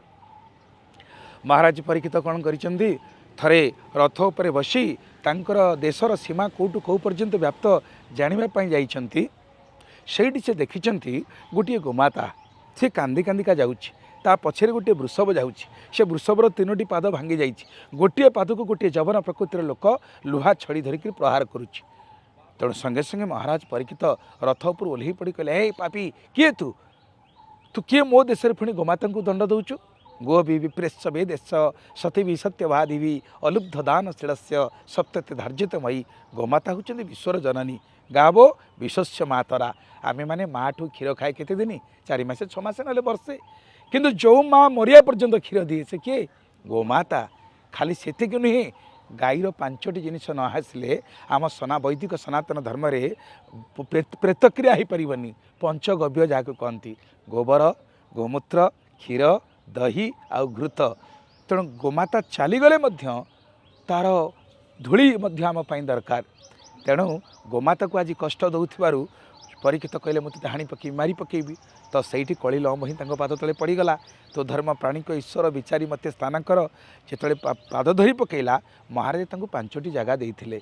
ମହାରାଜ ପରୀକ୍ଷିତ କ'ଣ କରିଛନ୍ତି? ଥରେ ରଥ ଉପରେ ବସି ତାଙ୍କର ଦେଶର ସୀମା କେଉଁଠୁ କେଉଁ ପର୍ଯ୍ୟନ୍ତ ବ୍ୟାପ୍ତ ଜାଣିବା ପାଇଁ ଯାଇଛନ୍ତି। ସେଇଠି ସେ ଦେଖିଛନ୍ତି ଗୋଟିଏ ଗୋମାତା, ସେ କାନ୍ଦି କାନ୍ଦିକା ଯାଉଛି। ତା ପଛରେ ଗୋଟିଏ ବୃଷଭ ଯାଉଛି। ସେ ବୃଷଭର ତିନୋଟି ପାଦ ଭାଙ୍ଗି ଯାଇଛି। ଗୋଟିଏ ପାଦକୁ ଗୋଟିଏ ଯବନ ପ୍ରକୃତିର ଲୋକ ଲୁହା ଛଡ଼ି ଧରିକିରି ପ୍ରହାର କରୁଛି। ତେଣୁ ସଙ୍ଗେ ସଙ୍ଗେ ମହାରାଜ ପରୀକ୍ଷିତ ରଥ ଉପରୁ ଓହ୍ଲେଇ ପଡ଼ି କହିଲେ, ହେ ପାପି, କିଏ ତୁ? ତୁ କିଏ ମୋ ଦେଶରେ ପୁଣି ଗୋମାତାଙ୍କୁ ଦଣ୍ଡ ଦେଉଛୁ? ଗୋ ବି ବିପ୍ରେଶ ବେଦେଶ ସତୀବି ସତ୍ୟବାଦୀବି ଅଲୁବ୍ଧ ଦାନ ଶୀଳସ୍ୟ ସପ୍ତତେ ଧାର୍ଯ୍ୟତମୟୀ। ଗୋମାତା ହେଉଛନ୍ତି ବିଶ୍ୱର ଜନନୀ, ଗାବୋ ବିଶ୍ୱସ୍ୟ ମାତରା। ଆମେମାନେ ମାଆଠୁ କ୍ଷୀର ଖାଏ କେତେ ଦିନ? 4 ମାସ, 6 ମାସ, ନହେଲେ ବର୍ଷେ। କିନ୍ତୁ ଯେଉଁ ମା ମରିବା ପର୍ଯ୍ୟନ୍ତ କ୍ଷୀର ଦିଏ ସେ କିଏ? ଗୋମାତା। ଖାଲି ସେତିକି ନୁହେଁ, ଗାଈର 5ଟି ଜିନିଷ ନ ଆସିଲେ ଆମ ବୈଦିକ ସନାତନ ଧର୍ମରେ ପ୍ରେତକ୍ରିୟା ହେଇପାରିବନି। ପଞ୍ଚଗବ୍ୟ ଯାହାକୁ କହନ୍ତି, ଗୋବର, ଗୋମୂତ୍ର, କ୍ଷୀର, ଦହି ଆଉ ଘୃତ। ତେଣୁ ଗୋମାତା ଚାଲିଗଲେ ମଧ୍ୟ ତା'ର ଧୂଳି ମଧ୍ୟ ଆମ ପାଇଁ ଦରକାର। ତେଣୁ ଗୋମାତାକୁ ଆଜି କଷ୍ଟ ଦେଉଥିବାରୁ ପରୀକ୍ଷିତ କହିଲେ, ମୁଁ ତୋତେ ହାଣି ପକେଇବି, ମାରି ପକେଇବି। ତ ସେଇଠି କଳି ଲମ୍ବ ହିଁ ତାଙ୍କ ପାଦ ତଳେ ପଡ଼ିଗଲା। ତୋ ଧର୍ମ ପ୍ରାଣୀଙ୍କ ଈଶ୍ୱର ବିଚାରି ମୋତେ ସ୍ଥାନ କର। ଯେତେବେଳେ ପାଦ ଧରି ପକେଇଲା, ମହାରାଜ ତାଙ୍କୁ 5ଟି ଜାଗା ଦେଇଥିଲେ।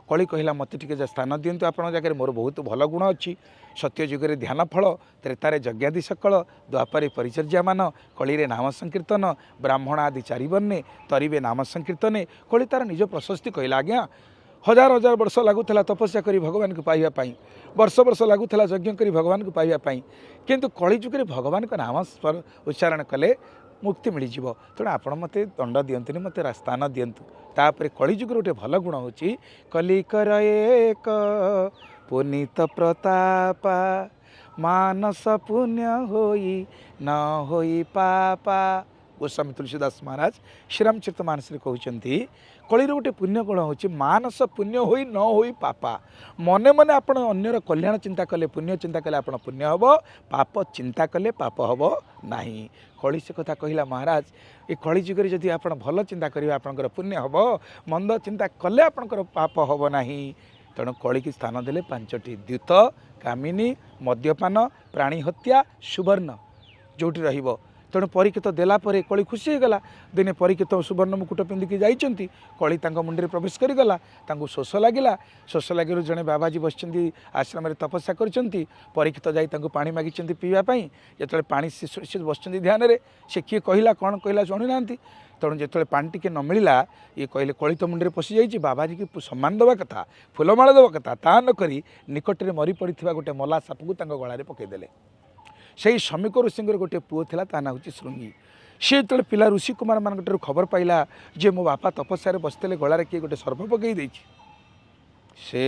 କଳି କହିଲା, ମୋତେ ଟିକେ ସ୍ଥାନ ଦିଅନ୍ତୁ ଆପଣଙ୍କ ଜାଗାରେ, ମୋର ବହୁତ ଭଲ ଗୁଣ ଅଛି। ସତ୍ୟ ଯୁଗରେ ଧ୍ୟାନ ଫଳ, ତ୍ରେତାରେ ଯଜ୍ଞାଦି ସକଳ, ଦ୍ୱାପରେ ପରିଚର୍ଯ୍ୟାମାନ, କଳିରେ ନାମ ସଂକୀର୍ତ୍ତନ, ବ୍ରାହ୍ମଣ ଆଦି ଚାରିବର୍ଣ୍ଣେ ତରିବେ ନାମ ସଂକୀର୍ତ୍ତନେ। କଳି ତାର ନିଜ ପ୍ରଶସ୍ତି କହିଲା, ଆଜ୍ଞା ହଜାର ହଜାର ବର୍ଷ ଲାଗୁଥିଲା ତପସ୍ୟା କରି ଭଗବାନଙ୍କୁ ପାଇବା ପାଇଁ, ବର୍ଷ ବର୍ଷ ଲାଗୁଥିଲା ଯଜ୍ଞ କରି ଭଗବାନଙ୍କୁ ପାଇବା ପାଇଁ, କିନ୍ତୁ କଳି ଯୁଗରେ ଭଗବାନଙ୍କ ନାମ ଉଚ୍ଚାରଣ କଲେ ମୁକ୍ତି ମିଳିଯିବ। ତେଣୁ ଆପଣ ମୋତେ ଦଣ୍ଡ ଦିଅନ୍ତୁନି, ମୋତେ ସ୍ଥାନ ଦିଅନ୍ତୁ। ତାପରେ କଳିଯୁଗର ଗୋଟେ ଭଲ ଗୁଣ ହେଉଛି, କଲିକର ଏକ ପୁନୀତ ପ୍ରତାପା, ମାନସ ପୁଣ୍ୟ ହୋଇ ନ ହୋଇ ପାପା। ଗୋସ୍ୱାମୀ ତୁଳସୀଦାସ ମହାରାଜ ଶ୍ରୀରାମଚରିତ ମାନସରେ କହୁଛନ୍ତି, କଳିର ଗୋଟେ ପୁଣ୍ୟ ଗୁଣ ହେଉଛି ମାନସ ପୁଣ୍ୟ ହୋଇ ନ ହୋଇ ପାପା। ମନେ ମନେ ଆପଣ ଅନ୍ୟର କଲ୍ୟାଣ ଚିନ୍ତା କଲେ, ପୁଣ୍ୟ ଚିନ୍ତା କଲେ ଆପଣ ପୁଣ୍ୟ ହେବ, ପାପ ଚିନ୍ତା କଲେ ପାପ ହେବ ନାହିଁ। କଳି ସେ କଥା କହିଲା, ମହାରାଜ ଏ କଳି ଯୁଗରେ ଯଦି ଆପଣ ଭଲ ଚିନ୍ତା କରିବେ ଆପଣଙ୍କର ପୁଣ୍ୟ ହେବ, ମନ୍ଦ ଚିନ୍ତା କଲେ ଆପଣଙ୍କର ପାପ ହେବ ନାହିଁ। ତେଣୁ କଳିକି ସ୍ଥାନ ଦେଲେ 5ଟି, ଦ୍ୟୁତ, କାମିନୀ, ମଦ୍ୟପାନ, ପ୍ରାଣୀ ହତ୍ୟା, ସୁବର୍ଣ୍ଣ ଯେଉଁଠି ରହିବ। ତେଣୁ ପରୀକ୍ଷିତ ଦେଲା ପରେ କଳି ଖୁସି ହେଇଗଲା। ଦିନେ ପରୀକ୍ଷିତ ସୁବର୍ଣ୍ଣ ମୁକୁଟ ପିନ୍ଧିକି ଯାଇଛନ୍ତି, କଳି ତାଙ୍କ ମୁଣ୍ଡରେ ପ୍ରବେଶ କରିଗଲା। ତାଙ୍କୁ ଶୋଷ ଲାଗିଲା। ଶୋଷ ଲାଗିରୁ ଜଣେ ବାବାଜୀ ବସିଛନ୍ତି ଆଶ୍ରମରେ ତପସ୍ୟା କରିଛନ୍ତି। ପରୀକ୍ଷିତ ଯାଇ ତାଙ୍କୁ ପାଣି ମାଗିଛନ୍ତି ପିଇବା ପାଇଁ। ଯେତେବେଳେ ପାଣି ସେ ବସିଛନ୍ତି ଧ୍ୟାନରେ, ସେ କିଏ କହିଲା କ'ଣ କହିଲା ଶୁଣିନାହାନ୍ତି। ତେଣୁ ଯେତେବେଳେ ପାଣି ଟିକେ ନ ମିଳିଲା, ଇଏ କହିଲେ କଳି ତ ମୁଣ୍ଡରେ ପଶିଯାଇଛି, ବାବାଜୀକି ସମ୍ମାନ ଦେବା କଥା, ଫୁଲମାଳ ଦେବା କଥା, ତା ନ କରି ନିକଟରେ ମରି ପଡ଼ିଥିବା ଗୋଟେ ମଲା ସାପକୁ ତାଙ୍କ ଗଳାରେ ପକାଇଦେଲେ। ସେଇ ଶମୀକ ଋଷିଙ୍କର ଗୋଟିଏ ପୁଅ ଥିଲା, ତା ନାଁ ହେଉଛି ଶୃଙ୍ଗୀ। ସେ ଯେତେବେଳେ ପିଲା ଋଷି କୁମାରମାନଙ୍କ ଠାରୁ ଖବର ପାଇଲା ଯେ ମୋ ବାପା ତପସ୍ୟାରେ ବସିଥିଲେ, ଗଳାରେ କିଏ ଗୋଟେ ସର୍ପ ପକାଇ ଦେଇଛି, ସେ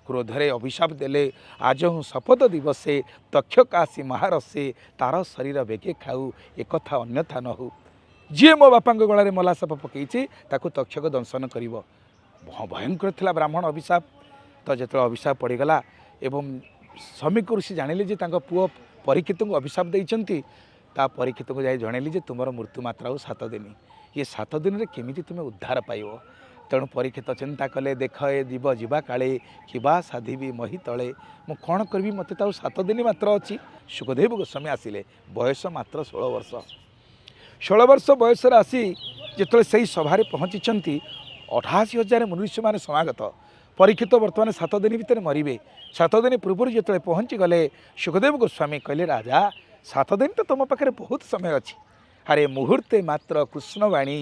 କ୍ରୋଧରେ ଅଭିଶାପ ଦେଲେ, ଆଜହୁଁ ଶପଥ ଦିବସେ ତକ୍ଷକାଶୀ ମହାରସେ ତାର ଶରୀର ବେଗେ ଖାଉ, ଏକଥା ଅନ୍ୟଥା ନ ହଉ। ଯିଏ ମୋ ବାପାଙ୍କ ଗଳାରେ ମଲା ସାପ ପକାଇଛି ତାକୁ ତକ୍ଷକ ଦଂଶନ କରିବ। ଭୟଙ୍କର ଥିଲା ବ୍ରାହ୍ମଣ ଅଭିଶାପ। ତ ଯେତେବେଳେ ଅଭିଶାପ ପଡ଼ିଗଲା ଏବଂ ଶମୀକ ଋଷି ଜାଣିଲେ ଯେ ତାଙ୍କ ପୁଅ ପରୀକ୍ଷିତଙ୍କୁ ଅଭିଶାପ ଦେଇଛନ୍ତି, ତା ପରୀକ୍ଷିତଙ୍କୁ ଯାଇ ଜଣେଇଲି ଯେ ତୁମର ମୃତ୍ୟୁ ମାତ୍ର ଆଉ 7 ଦିନ, ଇଏ 7 ଦିନରେ କେମିତି ତୁମେ ଉଦ୍ଧାର ପାଇବ। ତେଣୁ ପରୀକ୍ଷିତ ଚିନ୍ତା କଲେ, ଦେଖ ଏ ଜୀବ ଯିବା କାଳେ କିବା ସାଧିବି ମହି ତଳେ, ମୁଁ କ'ଣ କରିବି, ମୋତେ ତ ଆଉ 7 ଦିନ ମାତ୍ର ଅଛି। ଶୁକଦେବ ଗୋସ୍ୱାମୀ ଆସିଲେ, ବୟସ ମାତ୍ର 16 ବର୍ଷ। 16 ବର୍ଷ ବୟସରେ ଆସି ଯେତେବେଳେ ସେଇ ସଭାରେ ପହଞ୍ଚିଛନ୍ତି, 88,000 ମନୁଷ୍ୟମାନେ ସମାଗତ। ପରୀକ୍ଷିତ ବର୍ତ୍ତମାନ 7 ଦିନ ଭିତରେ ମରିବେ। 7 ଦିନ ପୂର୍ବରୁ ଯେତେବେଳେ ପହଞ୍ଚିଗଲେ, ଶୁକଦେବ ଗୋସ୍ୱାମୀ କହିଲେ, ରାଜା 7 ଦିନ ତ ତୁମ ପାଖରେ ବହୁତ ସମୟ ଅଛି। ଆରେ ମୁହୂର୍ତ୍ତେ ମାତ୍ର କୃଷ୍ଣବାଣୀ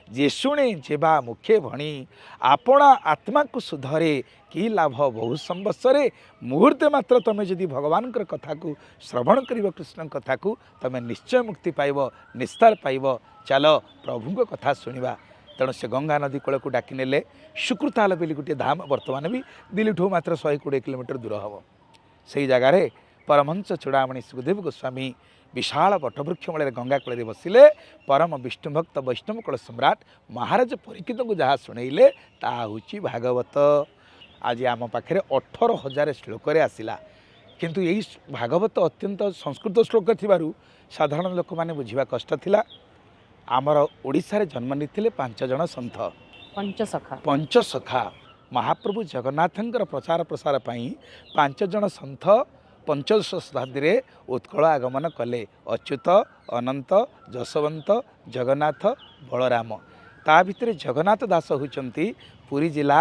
ଯେ ଶୁଣେ ଯେବା ମୁଖେ ଭଣି, ଆପଣା ଆତ୍ମାକୁ ସୁଧରେ କି ଲାଭ ବହୁ ସମ୍ବତ୍ସରେ। ମୁହୂର୍ତ୍ତେ ମାତ୍ର ତୁମେ ଯଦି ଭଗବାନଙ୍କର କଥାକୁ ଶ୍ରବଣ କରିବ, କୃଷ୍ଣଙ୍କ କଥାକୁ, ତୁମେ ନିଶ୍ଚୟ ମୁକ୍ତି ପାଇବ, ନିସ୍ତାର ପାଇବ। ଚାଲ ପ୍ରଭୁଙ୍କ କଥା ଶୁଣିବା। ତେଣୁ ସେ ଗଙ୍ଗା ନଦୀ କୂଳକୁ ଡାକି ନେଲେ। ଶୁକ୍ରତାଲ ବୋଲି ଗୋଟିଏ ଧାମ, ବର୍ତ୍ତମାନ ବି ଦିଲ୍ଲୀଠୁ ମାତ୍ର 120 କିଲୋମିଟର ଦୂର ହେବ। ସେଇ ଜାଗାରେ ପରମହଂସ ଚୂଡ଼ାମଣି ଶୁକଦେବ ଗୋସ୍ୱାମୀ ବିଶାଳ ବଟବୃକ୍ଷ ମୂଳରେ ଗଙ୍ଗା କୂଳରେ ବସିଲେ। ପରମ ବିଷ୍ଣୁ ଭକ୍ତ ବୈଷ୍ଣବ କୂଳ ସମ୍ରାଟ ମହାରାଜ ପରୀକ୍ଷିତଙ୍କୁ ଯାହା ଶୁଣେଇଲେ ତାହା ହେଉଛି ଭାଗବତ। ଆଜି ଆମ ପାଖରେ 18,000 ଶ୍ଲୋକରେ ଆସିଲା, କିନ୍ତୁ ଏଇ ଭାଗବତ ଅତ୍ୟନ୍ତ ସଂସ୍କୃତ ଶ୍ଲୋକ ଥିବାରୁ ସାଧାରଣ ଲୋକମାନେ ବୁଝିବା କଷ୍ଟ ଥିଲା। ଆମର ଓଡ଼ିଶାରେ ଜନ୍ମ ନେଇଥିଲେ 5 ଜଣ ସନ୍ଥ। ପଞ୍ଚସଖା। ପଞ୍ଚସଖା। ମହାପ୍ରଭୁ ଜଗନ୍ନାଥଙ୍କର ପ୍ରଚାର ପ୍ରସାର ପାଇଁ 5 ଜଣ ସନ୍ଥ ପଞ୍ଚଦଶ ଶତାବ୍ଦୀରେ ଉତ୍କଳ ଆଗମନ କଲେ। ଅଚ୍ୟୁତ, ଅନନ୍ତ, ଯଶୋବନ୍ତ, ଜଗନ୍ନାଥ, ବଳରାମ। ତା ଭିତରେ ଜଗନ୍ନାଥ ଦାସ ହେଉଛନ୍ତି ପୁରୀ ଜିଲ୍ଲା,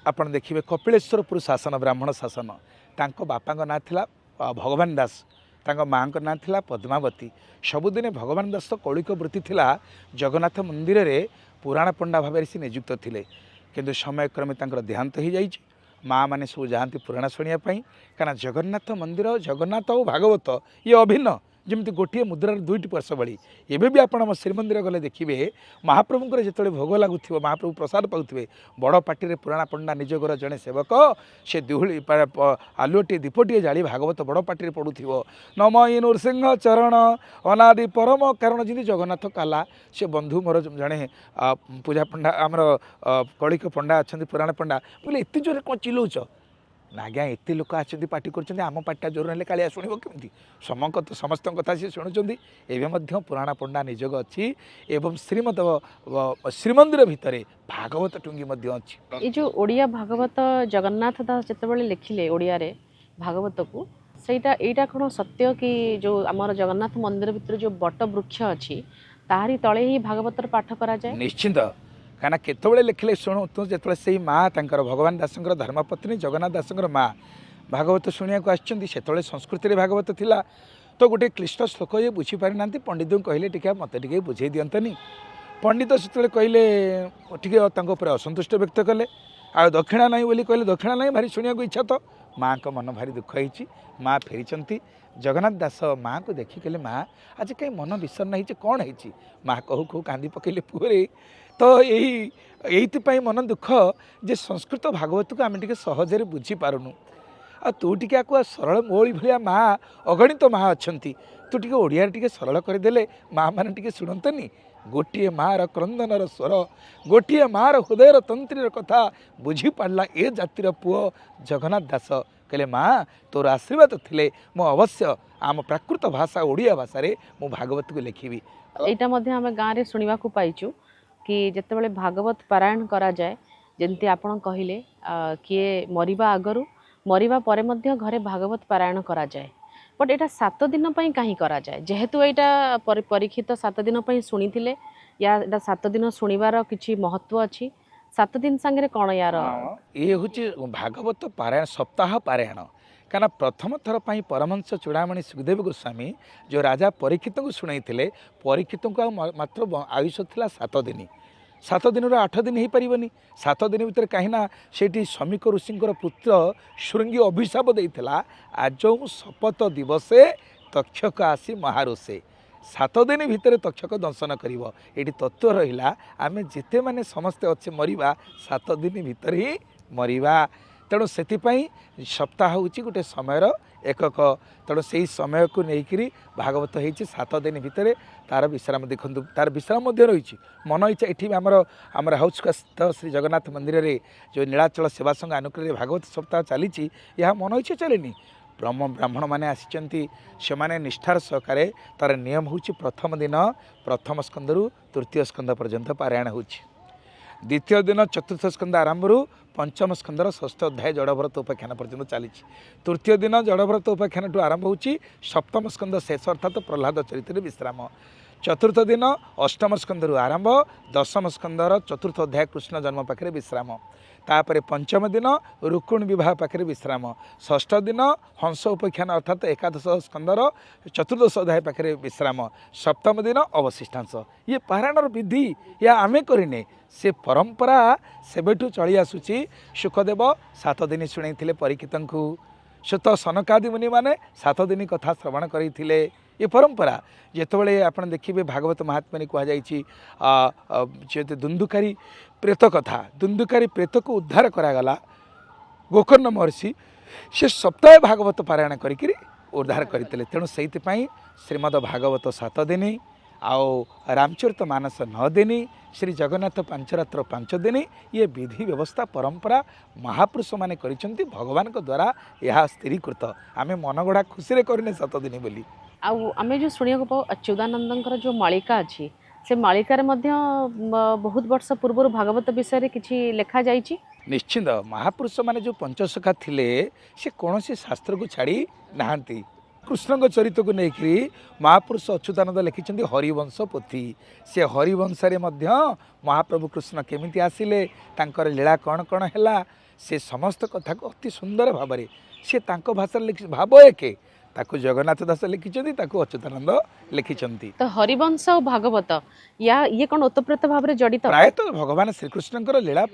ଆପଣ ଦେଖିବେ କପିଳେଶ୍ୱରପୁର ଶାସନ, ବ୍ରାହ୍ମଣ ଶାସନ। ତାଙ୍କ ବାପାଙ୍କ ନାଁ ଥିଲା ଭଗବାନ ଦାସ, ତାଙ୍କ ମାଆଙ୍କ ନାଁ ଥିଲା ପଦ୍ମାବତୀ। ସବୁଦିନେ ଭଗବାନ ଦାସ କୌଳିକ ବୃତ୍ତି ଥିଲା, ଜଗନ୍ନାଥ ମନ୍ଦିରରେ ପୁରାଣ ପଣ୍ଡା ଭାବରେ ସେ ନିଯୁକ୍ତ ଥିଲେ। କିନ୍ତୁ ସମୟକ୍ରମେ ତାଙ୍କର ଦେହାନ୍ତ ହୋଇଯାଇଛି। ମା' ମାନେ ସବୁ ଯାଆନ୍ତି ପୁରାଣ ଶୁଣିବା ପାଇଁ, କାରଣ ଜଗନ୍ନାଥ ମନ୍ଦିର, ଜଗନ୍ନାଥ ଆଉ ଭାଗବତ ଇଏ ଅଭିନ୍ନ, ଯେମିତି ଗୋଟିଏ ମୁଦ୍ରାର ଦୁଇଟି ପାର୍ଶ୍ୱ ଭଳି। ଏବେ ବି ଆପଣ ଆମ ଶ୍ରୀମନ୍ଦିର ଗଲେ ଦେଖିବେ, ମହାପ୍ରଭୁଙ୍କର ଯେତେବେଳେ ଭୋଗ ଲାଗୁଥିବ, ମହାପ୍ରଭୁ ପ୍ରସାଦ ପାଉଥିବେ, ବଡ଼ ପାଟିରେ ପୁରାଣ ପଣ୍ଡା ନିଜଗର ଜଣେ ସେବକ ସେ ଦିହୁଳି ଆଲୁଅଟିଏ ଦୀପଟିଏ ଜାଳି ଭାଗବତ ବଡ଼ ପାଟିରେ ପଡ଼ୁଥିବ। ନମ ଇ ନୃସିଂହ ଚରଣ ଅନାଦି ପରମ କାରଣ, ଯେମିତି ଜଗନ୍ନାଥ କାଲା। ସେ ବନ୍ଧୁ ମୋର ଜଣେ ପୂଜା ପଣ୍ଡା, ଆମର କଳିକ ପଣ୍ଡା ଅଛନ୍ତି, ପୁରାଣ ପଣ୍ଡା, ବୋଇଲେ ଏତେ ଜୋରେ କ'ଣ ଚିଲଉଛ? ନା ଆଜ୍ଞା, ଏତେ ଲୋକ ଆସିଛନ୍ତି, ପାଟି କରୁଛନ୍ତି, ଆମ ପାଟିଟା ଜୋର ହେଲେ କାଳିଆ ଶୁଣିବ କେମିତି? ସମସ୍ତଙ୍କ କଥା ସିଏ ଶୁଣୁଛନ୍ତି। ଏବେ ମଧ୍ୟ ପୁରାଣ ପଣ୍ଡା ନିଯୋଗ ଅଛି ଏବଂ ଶ୍ରୀମନ୍ଦିର ଭିତରେ ଭାଗବତ ଟୁଙ୍ଗି ମଧ୍ୟ ଅଛି। ଏଇ ଯେଉଁ ଓଡ଼ିଆ ଭାଗବତ ଜଗନ୍ନାଥ ଦାସ ଯେତେବେଳେ ଲେଖିଲେ ଓଡ଼ିଆରେ ଭାଗବତକୁ, ସେଇଟା ଏଇଟା କ'ଣ ସତ୍ୟ କି ଯେଉଁ ଆମର ଜଗନ୍ନାଥ ମନ୍ଦିର ଭିତରେ ଯେଉଁ ବଟ ବୃକ୍ଷ ଅଛି ତାହାରି ତଳେ ହିଁ ଭାଗବତର ପାଠ କରାଯାଏ? ନିଶ୍ଚିନ୍ତ। କାହିଁକିନା କେତେବେଳେ ଲେଖିଲେ ଶୁଣୁ, ଯେତେବେଳେ ସେଇ ମା ତାଙ୍କର ଭଗବାନ ଦାସଙ୍କର ଧର୍ମପତ୍ନୀ, ଜଗନ୍ନାଥ ଦାସଙ୍କର ମା ଭାଗବତ ଶୁଣିବାକୁ ଆସିଛନ୍ତି, ସେତେବେଳେ ସଂସ୍କୃତିରେ ଭାଗବତ ଥିଲା ତ ଗୋଟେ କ୍ଲିଷ୍ଟ ଶ୍ଲୋକ ଇଏ ବୁଝିପାରିନାହାନ୍ତି। ପଣ୍ଡିତଙ୍କୁ କହିଲେ ଟିକେ ମୋତେ ଟିକେ ବୁଝେଇ ଦିଅନ୍ତନି। ପଣ୍ଡିତ ସେତେବେଳେ କହିଲେ ଟିକେ ତାଙ୍କ ଉପରେ ଅସନ୍ତୁଷ୍ଟ ବ୍ୟକ୍ତ କଲେ, ଆଉ ଦକ୍ଷିଣା ନାହିଁ ବୋଲି କହିଲେ। ଦକ୍ଷିଣା ନାହିଁ, ଭାରି ଶୁଣିବାକୁ ଇଚ୍ଛା ତ। ମାଆଙ୍କ ମନ ଭାରି ଦୁଃଖ ହେଇଛି। ମା ଫେରିଛନ୍ତି। ଜଗନ୍ନାଥ ଦାସ ମାଆଙ୍କୁ ଦେଖି କହିଲେ, ମା ଆଜି କାହିଁ ମନ ବିଷଣ୍ଣ ହେଇଛି, କ'ଣ ହେଇଛି? ମା କହୁ କହୁ କାନ୍ଦି ପକେଇଲେ, ପୁଅରେ ତ ଏଇଥିପାଇଁ ମନ ଦୁଃଖ ଯେ ସଂସ୍କୃତ ଭାଗବତକୁ ଆମେ ଟିକେ ସହଜରେ ବୁଝିପାରୁନୁ, ଆଉ ତୁ ଟିକେ ଆକୁ ସରଳ, ମୋଳି ଭଳିଆ ମା ଅଗଣିତ ମା ଅଛନ୍ତି, ତୁ ଟିକେ ଓଡ଼ିଆରେ ଟିକେ ସରଳ କରିଦେଲେ ମା ମାନେ ଟିକେ ଶୁଣନ୍ତନି। ଗୋଟିଏ ମାଆର କ୍ରନ୍ଦନର ସ୍ୱର, ଗୋଟିଏ ମାଆର ହୃଦୟର ତନ୍ତ୍ରୀର କଥା ବୁଝିପାରିଲା ଏ ଜାତିର ପୁଅ ଜଗନ୍ନାଥ ଦାସ। କହିଲେ, ମା ତୋର ଆଶୀର୍ବାଦ ଥିଲେ ମୁଁ ଅବଶ୍ୟ ଆମ ପ୍ରାକୃତ ଭାଷା ଓଡ଼ିଆ ଭାଷାରେ ମୁଁ ଭାଗବତକୁ ଲେଖିବି। ଏଇଟା ମଧ୍ୟ ଆମେ ଗାଁରେ ଶୁଣିବାକୁ ପାଇଛୁ କି ଯେତେବେଳେ ଭାଗବତ ପାରାୟଣ କରାଯାଏ, ଯେମିତି ଆପଣ କହିଲେ, କିଏ ମରିବା ଆଗରୁ ମରିବା ପରେ ମଧ୍ୟ ଘରେ ଭାଗବତ ପାରାୟଣ କରାଯାଏ। ବଟ୍ ଏଇଟା 7 ଦିନ ପାଇଁ କାହିଁ କରାଯାଏ? ଯେହେତୁ ଏଇଟା ପରୀକ୍ଷିତ 7 ଦିନ ପାଇଁ ଶୁଣିଥିଲେ, ୟା ଏଇଟା 7 ଦିନ ଶୁଣିବାର କିଛି ମହତ୍ଵ ଅଛି? 7 ଦିନ ସାଙ୍ଗରେ କ'ଣ ୟାର? ଇଏ ହେଉଛି ଭାଗବତ ପାରାୟଣ, ସପ୍ତାହ ପାରାୟଣ। କାରଣ ପ୍ରଥମ ଥର ପାଇଁ ପରମହଂସ ଚୂଡ଼ାମଣି ଶୁକଦେବ ଗୋସ୍ୱାମୀ ଯେଉଁ ରାଜା ପରୀକ୍ଷିତଙ୍କୁ ଶୁଣାଇଥିଲେ, ପରୀକ୍ଷିତଙ୍କୁ ଆଉ ମାତ୍ର ଆୟୁଷ ଥିଲା 7 ଦିନ। 7 ଦିନରୁ 8 ଦିନ ହେଇପାରିବନି 7 ଦିନ ଭିତରେ, କାହିଁକିନା ସେଇଠି ଶମୀକ ଋଷିଙ୍କର ପୁତ୍ର ଶୃଙ୍ଗୀ ଅଭିଶାପ ଦେଇଥିଲା, ଆଜୌ ଶପଥ ଦିବସେ ତକ୍ଷକ ଆସି ମହାଋଷେ, 7 ଦିନ ଭିତରେ ତକ୍ଷକ ଦଂଶନ କରିବ। ଏଇଠି ତତ୍ତ୍ୱ ରହିଲା, ଆମେ ଯେତେମାନେ ସମସ୍ତେ ଅଛେ ମରିବା, 7 ଦିନ ଭିତରେ ହିଁ ମରିବା। ତେଣୁ ସେଥିପାଇଁ ସପ୍ତାହ ହେଉଛି ଗୋଟେ ସମୟର ଏକକ। ତେଣୁ ସେଇ ସମୟକୁ ନେଇକରି ଭାଗବତ ହେଇଛି। 7 ଦିନ ଭିତରେ ତାର ବିଶ୍ରାମ ଦେଖନ୍ତୁ, ତାର ବିଶ୍ରାମ ମଧ୍ୟ ରହିଛି। ମନ ଇଚ୍ଛା ଏଠି ବି ଆମର ହାଉସ୍ଖାସ୍ଥ ଶ୍ରୀ ଜଗନ୍ନାଥ ମନ୍ଦିରରେ ଯେଉଁ ନୀଳାଚଳ ସେବା ସଂଘ ଆନୁକୂଲ୍ୟରେ ଭାଗବତ ସପ୍ତାହ ଚାଲିଛି, ଏହା ମନ ଇଚ୍ଛା ଚାଲିନି। ବ୍ରାହ୍ମଣମାନେ ଆସିଛନ୍ତି, ସେମାନେ ନିଷ୍ଠାର ସହକାରେ। ତାର ନିୟମ ହେଉଛି ପ୍ରଥମ ଦିନ ପ୍ରଥମ ସ୍କନ୍ଧରୁ ତୃତୀୟ ସ୍କନ୍ଧ ପର୍ଯ୍ୟନ୍ତ ପାରାୟଣ ହେଉଛି। ଦ୍ୱିତୀୟ ଦିନ ଚତୁର୍ଥ ସ୍କନ୍ଧ ଆରମ୍ଭରୁ ପଞ୍ଚମ ସ୍କନ୍ଧର ଷଷ୍ଠ ଅଧ୍ୟାୟ ଜଡ଼ଭରତ ଉପାଖ୍ୟାନ ପର୍ଯ୍ୟନ୍ତ ଚାଲିଛି। ତୃତୀୟ ଦିନ ଜଡ଼ଭରତ ଉପାଖ୍ୟାନଠୁ ଆରମ୍ଭ ହେଉଛି, ସପ୍ତମ ସ୍କନ୍ଧ ଶେଷ ଅର୍ଥାତ ପ୍ରହ୍ଲାଦ ଚରିତ୍ରରେ ବିଶ୍ରାମ। ଚତୁର୍ଥ ଦିନ ଅଷ୍ଟମ ସ୍କନ୍ଧରୁ ଆରମ୍ଭ, ଦଶମ ସ୍କନ୍ଧର ଚତୁର୍ଥ ଅଧ୍ୟାୟ କୃଷ୍ଣ ଜନ୍ମ ପାଖରେ ବିଶ୍ରାମ। ତାପରେ ପଞ୍ଚମ ଦିନ ରୁକ୍ମିଣୀ ବିବାହ ପାଖରେ ବିଶ୍ରାମ। ଷଷ୍ଠ ଦିନ ହଂସ ଉପାଖ୍ୟାନ ଅର୍ଥାତ ଏକାଦଶ ସ୍କନ୍ଧର ଚତୁର୍ଦ୍ଦଶ ଅଧ୍ୟାୟ ପାଖରେ ବିଶ୍ରାମ। ସପ୍ତମ ଦିନ ଅବଶିଷ୍ଟାଂଶ। ଇଏ ପାରାୟଣର ବିଧି, ଏହା ଆମେ କରିନେ, ସେ ପରମ୍ପରା ସେବେଠୁ ଚଳି ଆସୁଛି। ଶୁକଦେବ 7 ଦିନ ଶୁଣାଇଥିଲେ ପରୀକ୍ଷିତଙ୍କୁ, ସୁତ ସନକାଦି ମୁନିମାନେ 7 ଦିନ କଥା ଶ୍ରବଣ କରାଇଥିଲେ। ଏ ପରମ୍ପରା ଯେତେବେଳେ ଆପଣ ଦେଖିବେ ଭାଗବତ ମହାତ୍ମ୍ୟରେ କୁହାଯାଇଛି, ଯେହେତୁ ଦୁନ୍ଦୁକାରୀ ପ୍ରେତ କଥା, ଦୁନ୍ଦୁକାରୀ ପ୍ରେତକୁ ଉଦ୍ଧାର କରାଗଲା, ଗୋକର୍ଣ୍ଣ ମହର୍ଷି ସେ ସପ୍ତାହେ ଭାଗବତ ପାରାୟଣ କରିକିରି ଉଦ୍ଧାର କରିଥିଲେ। ତେଣୁ ସେଇଥିପାଇଁ ଶ୍ରୀମଦ ଭାଗବତ 7 ଦିନ, ଆଉ ରାମଚରିତ ମାନସ 9 ଦିନ, ଶ୍ରୀ ଜଗନ୍ନାଥ ପାଞ୍ଚରାତ୍ର 5 ଦିନ, ଇଏ ବିଧି ବ୍ୟବସ୍ଥା ପରମ୍ପରା ମହାପୁରୁଷମାନେ କରିଛନ୍ତି, ଭଗବାନଙ୍କ ଦ୍ୱାରା ଏହା ସ୍ଥିରୀକୃତ। ଆମେ ମନଗଢ଼ା ଖୁସିରେ କରିନେ 7 ଦିନ ବୋଲି। ଆଉ ଆମେ ଯେଉଁ ଶୁଣିବାକୁ ପାଉ ଅଚ୍ୟୁତାନନ୍ଦଙ୍କର ଯେଉଁ ମାଳିକା ଅଛି, ସେ ମାଳିକାରେ ମଧ୍ୟ ବହୁତ ବର୍ଷ ପୂର୍ବରୁ ଭାଗବତ ବିଷୟରେ କିଛି ଲେଖାଯାଇଛି। ନିଶ୍ଚିନ୍ତ, ମହାପୁରୁଷମାନେ ଯେଉଁ ପଞ୍ଚସଖା ଥିଲେ, ସେ କୌଣସି ଶାସ୍ତ୍ରକୁ ଛାଡ଼ି ନାହାନ୍ତି। କୃଷ୍ଣଙ୍କ ଚରିତ୍ରକୁ ନେଇକରି ମହାପୁରୁଷ ଅଚ୍ୟୁତାନନ୍ଦ ଲେଖିଛନ୍ତି ହରିବଂଶ ପୋଥି। ସେ ହରିବଂଶରେ ମଧ୍ୟ ମହାପ୍ରଭୁ କୃଷ୍ଣ କେମିତି ଆସିଲେ, ତାଙ୍କର ଲୀଳା କ'ଣ କ'ଣ ହେଲା, ସେ ସମସ୍ତ କଥାକୁ ଅତି ସୁନ୍ଦର ଭାବରେ ସେ ତାଙ୍କ ଭାଷାରେ ଲେଖି, ଭାବ ଏକେ, ତାକୁ ଜଗନ୍ନାଥ ଦାସ ଲେଖିଛନ୍ତି, ତାକୁ ଅଚ୍ୟୁତାନନ୍ଦ ଲେଖିଛନ୍ତି। ତ ହରିବଂଶ ଆଉ ଭାଗବତ ୟା ଇଏ କ'ଣ ଓତପ୍ରୋତ ଭାବରେ ଜଡ଼ିତ? ପ୍ରାୟତଃ ଭଗବାନ ଶ୍ରୀକୃଷ୍ଣଙ୍କର ଲୀଳା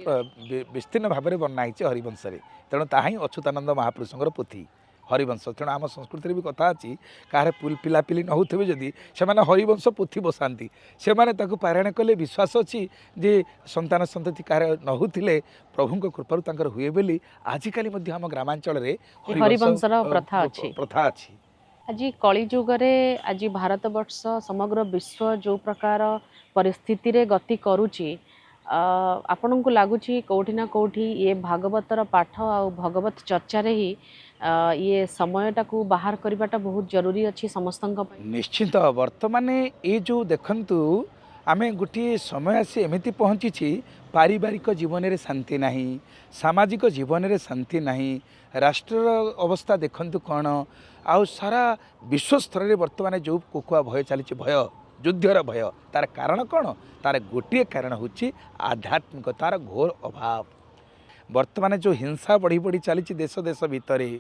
ବିସ୍ତୀର୍ଣ୍ଣ ଭାବରେ ବର୍ଣ୍ଣା ହେଇଛି ହରିବଂଶରେ। ତେଣୁ ତାହା ହିଁ ଅଚ୍ୟୁତାନନ୍ଦ ମହାପୁରୁଷଙ୍କର ପୋଥି ହରିବଂଶ। ତେଣୁ ଆମ ସଂସ୍କୃତିରେ ବି କଥା ଅଛି, କାହାର ପିଲାପିଲି ନ ହେଉଥିବେ ଯଦି, ସେମାନେ ହରିବଂଶ ପୋଥି ବସାନ୍ତି, ସେମାନେ ତାକୁ ପାରାୟଣ କଲେ ବିଶ୍ୱାସ ଅଛି ଯେ ସନ୍ତାନ ସନ୍ତତି କାହାର ନ ହେଉଥିଲେ ପ୍ରଭୁଙ୍କ କୃପାରୁ ତାଙ୍କର ହୁଏ ବୋଲି ଆଜିକାଲି ମଧ୍ୟ ଆମ ଗ୍ରାମାଞ୍ଚଳରେ ହରିବଂଶର ପ୍ରଥା ଅଛି। ପ୍ରଥା ଅଛି। ଆଜି କଳିଯୁଗରେ, ଆଜି ଭାରତବର୍ଷ, ସମଗ୍ର ବିଶ୍ୱ ଯେଉଁ ପ୍ରକାର ପରିସ୍ଥିତିରେ ଗତି କରୁଛି, ଆପଣଙ୍କୁ ଲାଗୁଛି କେଉଁଠି ନା କେଉଁଠି ଇଏ ଭାଗବତର ପାଠ ଆଉ ଭଗବତ ଚର୍ଚ୍ଚାରେ ହିଁ ଇଏ ସମୟଟାକୁ ବାହାର କରିବାଟା ବହୁତ ଜରୁରୀ ଅଛି ସମସ୍ତଙ୍କ ପାଇଁ? ନିଶ୍ଚିନ୍ତ। ବର୍ତ୍ତମାନ ଏ ଯେଉଁ ଦେଖନ୍ତୁ, ଆମେ ଗୋଟିଏ ସମୟ ଆସି ଏମିତି ପହଞ୍ଚିଛି, ପାରିବାରିକ ଜୀବନରେ ଶାନ୍ତି ନାହିଁ, ସାମାଜିକ ଜୀବନରେ ଶାନ୍ତି ନାହିଁ। ରାଷ୍ଟ୍ରର ଅବସ୍ଥା ଦେଖନ୍ତୁ କ'ଣ, ଆଉ ସାରା ବିଶ୍ୱ ସ୍ତରରେ ବର୍ତ୍ତମାନ ଯେଉଁ କୋକୁଆ ଭୟ ଚାଲିଛି, ଭୟ, ଯୁଦ୍ଧର ଭୟ, ତାର କାରଣ କ'ଣ? ତାର ଗୋଟିଏ କାରଣ ହେଉଛି ଆଧ୍ୟାତ୍ମିକତାର ଘୋର ଅଭାବ। ବର୍ତ୍ତମାନ ଯେଉଁ ହିଂସା ବଢ଼ି ବଢ଼ି ଚାଲିଛି ଦେଶ ଦେଶ ଭିତରେ,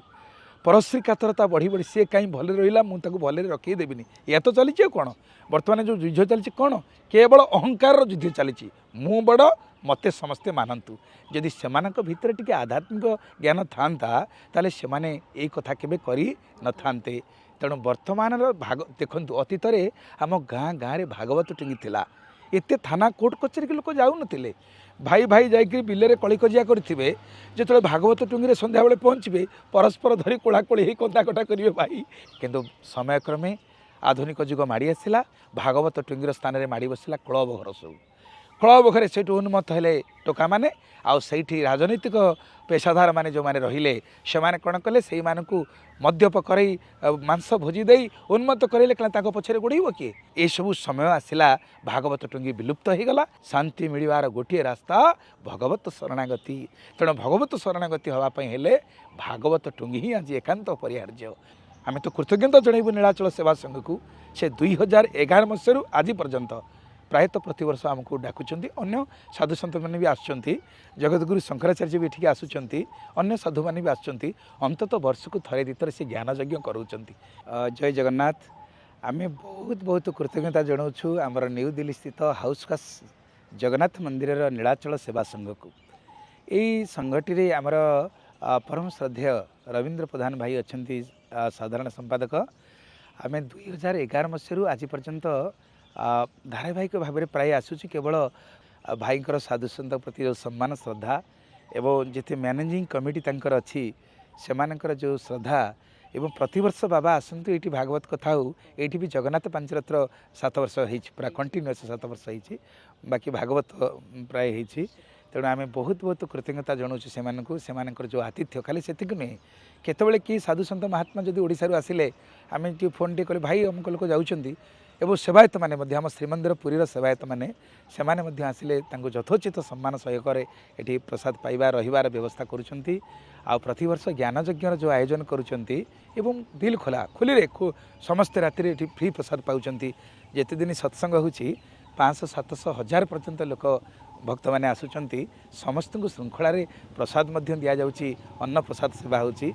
ପରଶ୍ରୀକାତରତା ବଢ଼ି ବଢ଼ି, ସିଏ କାହିଁ ଭଲରେ ରହିଲା, ମୁଁ ତାକୁ ଭଲରେ ରଖେଇ ଦେବିନି, ଏହା ତ ଚାଲିଛି। ଆଉ କ'ଣ? ବର୍ତ୍ତମାନ ଯେଉଁ ଯୁଦ୍ଧ ଚାଲିଛି କ'ଣ? କେବଳ ଅହଙ୍କାରର ଯୁଦ୍ଧ ଚାଲିଛି। ମୁଁ ବଡ଼, ମୋତେ ସମସ୍ତେ ମାନନ୍ତୁ। ଯଦି ସେମାନଙ୍କ ଭିତରେ ଟିକେ ଆଧ୍ୟାତ୍ମିକ ଜ୍ଞାନ ଥାନ୍ତା, ତାହେଲେ ସେମାନେ ଏଇ କଥା କେବେ କରିନଥାନ୍ତେ। ତେଣୁ ବର୍ତ୍ତମାନର ଭାଗ ଦେଖନ୍ତୁ, ଅତୀତରେ ଆମ ଗାଁ ଗାଁରେ ଭାଗବତ ଟୁଙ୍ଗି ଥିଲା। ଏତେ ଥାନା କୋର୍ଟ କଚେରୀକି ଲୋକ ଯାଉନଥିଲେ। ଭାଇ ଭାଇ ଯାଇକରି ବିଲରେ କଳିକଜିଆ କରିଥିବେ, ଯେତେବେଳେ ଭାଗବତ ଟୁଙ୍ଗିରେ ସନ୍ଧ୍ୟାବେଳେ ପହଞ୍ଚିବେ, ପରସ୍ପର ଧରି କୋଳାକୋଳି ହେଇ କନ୍ଦା କଟା କରିବେ ଭାଇ। କିନ୍ତୁ ସମୟକ୍ରମେ ଆଧୁନିକ ଯୁଗ ମାଡ଼ି ଆସିଲା। ଭାଗବତ ଟୁଙ୍ଗିର ସ୍ଥାନରେ ମାଡ଼ି ବସିଲା କ୍ଳବ ଘର ସବୁ। କ୍ଳବ ଘରେ ସେଇଠୁ ଉନ୍ମତ୍ତ ହେଲେ ଟୋକାମାନେ। ଆଉ ସେଇଠି ରାଜନୈତିକ ପେଶାଦାରମାନେ ଯେଉଁମାନେ ରହିଲେ, ସେମାନେ କ'ଣ କଲେ? ସେଇମାନଙ୍କୁ ମଦ୍ୟପ କରେଇ, ଆଉ ମାଂସ ଭୋଜି ଦେଇ ଉନ୍ମତ୍ତ କରେଇଲେ। କାରଣ ତାଙ୍କ ପଛରେ ଗୋଡ଼େଇବ କିଏ? ଏସବୁ ସମୟ ଆସିଲା, ଭାଗବତ ଟୁଙ୍ଗି ବିଲୁପ୍ତ ହୋଇଗଲା। ଶାନ୍ତି ମିଳିବାର ଗୋଟିଏ ରାସ୍ତା ଭଗବତ ଶରଣାଗତି। ତେଣୁ ଭଗବତ ଶରଣାଗତି ହେବା ପାଇଁ ହେଲେ ଭାଗବତ ଟୁଙ୍ଗି ହିଁ ଆଜି ଏକାନ୍ତ ଅପରିହାର୍ଯ୍ୟ। ଆମେ ତ କୃତଜ୍ଞତା ଜଣାଇବୁ ନୀଳାଚଳ ସେବା ସଂଘକୁ। ସେ 2011 ମସିହାରୁ ଆଜି ପର୍ଯ୍ୟନ୍ତ ପ୍ରାୟତଃ ପ୍ରତିବର୍ଷ ଆମକୁ ଡାକୁଛନ୍ତି। ଅନ୍ୟ ସାଧୁସନ୍ଥମାନେ ବି ଆସୁଛନ୍ତି, ଜଗତଗୁରୁ ଶଙ୍କରାଚାର୍ଯ୍ୟ ବି ଏଠିକି ଆସୁଛନ୍ତି, ଅନ୍ୟ ସାଧୁମାନେ ବି ଆସୁଛନ୍ତି। ଅନ୍ତତଃ ବର୍ଷକୁ ଥରେ ଦୁଇଥର ସେ ଜ୍ଞାନ ଯଜ୍ଞ କରାଉଛନ୍ତି। ଜୟ ଜଗନ୍ନାଥ। ଆମେ ବହୁତ ବହୁତ କୃତଜ୍ଞତା ଜଣାଉଛୁ ଆମର ନ୍ୟୁ ଦିଲ୍ଲୀ ସ୍ଥିତ ହାଉଜ ଖାସ୍ ଜଗନ୍ନାଥ ମନ୍ଦିରର ନୀଳାଚଳ ସେବା ସଂଘକୁ। ଏଇ ସଂଘଟିରେ ଆମର ପରମ ଶ୍ରଦ୍ଧେୟ ରବୀନ୍ଦ୍ର ପ୍ରଧାନ ଭାଇ ଅଛନ୍ତି ସାଧାରଣ ସମ୍ପାଦକ। ଆମେ 2011 ମସିହାରୁ ଆଜି ପର୍ଯ୍ୟନ୍ତ ଧାରାବାହିକ ଭାବରେ ପ୍ରାୟ ଆସୁଛି। କେବଳ ଭାଇଙ୍କର ସାଧୁସନ୍ଥ ପ୍ରତି ଯେଉଁ ସମ୍ମାନ, ଶ୍ରଦ୍ଧା ଏବଂ ଯେତେ ମ୍ୟାନେଜିଂ କମିଟି ତାଙ୍କର ଅଛି, ସେମାନଙ୍କର ଯେଉଁ ଶ୍ରଦ୍ଧା ଏବଂ ପ୍ରତିବର୍ଷ ବାବା ଆସନ୍ତୁ, ଏଇଠି ଭାଗବତ କଥା ହଉ। ଏଇଠି ବି ଜଗନ୍ନାଥ ପାଞ୍ଚରତ୍ର 7 ବର୍ଷ ହେଇଛି, ପୁରା କଣ୍ଟିନ୍ୟୁଅସ୍ 7 ବର୍ଷ ହେଇଛି। ବାକି ଭାଗବତ ପ୍ରାୟ ହେଇଛି। ତେଣୁ ଆମେ ବହୁତ ବହୁତ କୃତଜ୍ଞତା ଜଣାଉଛୁ ସେମାନଙ୍କୁ, ସେମାନଙ୍କର ଯେଉଁ ଆତିଥ୍ୟ। ଖାଲି ସେତିକି ନୁହେଁ, କେତେବେଳେ କିଏ ସାଧୁସନ୍ଥ ମହାତ୍ମା ଯଦି ଓଡ଼ିଶାରୁ ଆସିଲେ, ଆମେ ଟିକେ ଫୋନ୍ ଟିକେ କଲେ, ଭାଇ ଅମୁକ ଲୋକ ଯାଉଛନ୍ତି, ଏବଂ ସେବାୟତମାନେ ମଧ୍ୟ, ଆମ ଶ୍ରୀମନ୍ଦିର ପୁରୀର ସେବାୟତମାନେ, ସେମାନେ ମଧ୍ୟ ଆସିଲେ ତାଙ୍କୁ ଯଥୋଚିତ ସମ୍ମାନ ସହକାରେ ଏଠି ପ୍ରସାଦ ପାଇବା, ରହିବାର ବ୍ୟବସ୍ଥା କରୁଛନ୍ତି। ଆଉ ପ୍ରତିବର୍ଷ ଜ୍ଞାନଯଜ୍ଞର ଯେଉଁ ଆୟୋଜନ କରୁଛନ୍ତି ଏବଂ ଦିଲ ଖୋଲା ଖୋଲିରେ ସମସ୍ତେ ରାତିରେ ଏଠି ଫ୍ରି ପ୍ରସାଦ ପାଉଛନ୍ତି। ଯେତେ ଦିନ ସତ୍ସଙ୍ଗ ହେଉଛି, 500, 700, 1000 ପର୍ଯ୍ୟନ୍ତ ଲୋକ ଭକ୍ତମାନେ ଆସୁଛନ୍ତି। ସମସ୍ତଙ୍କୁ ଶୃଙ୍ଖଳାରେ ପ୍ରସାଦ ମଧ୍ୟ ଦିଆଯାଉଛି, ଅନ୍ନ ପ୍ରସାଦ ସେବା ହେଉଛି।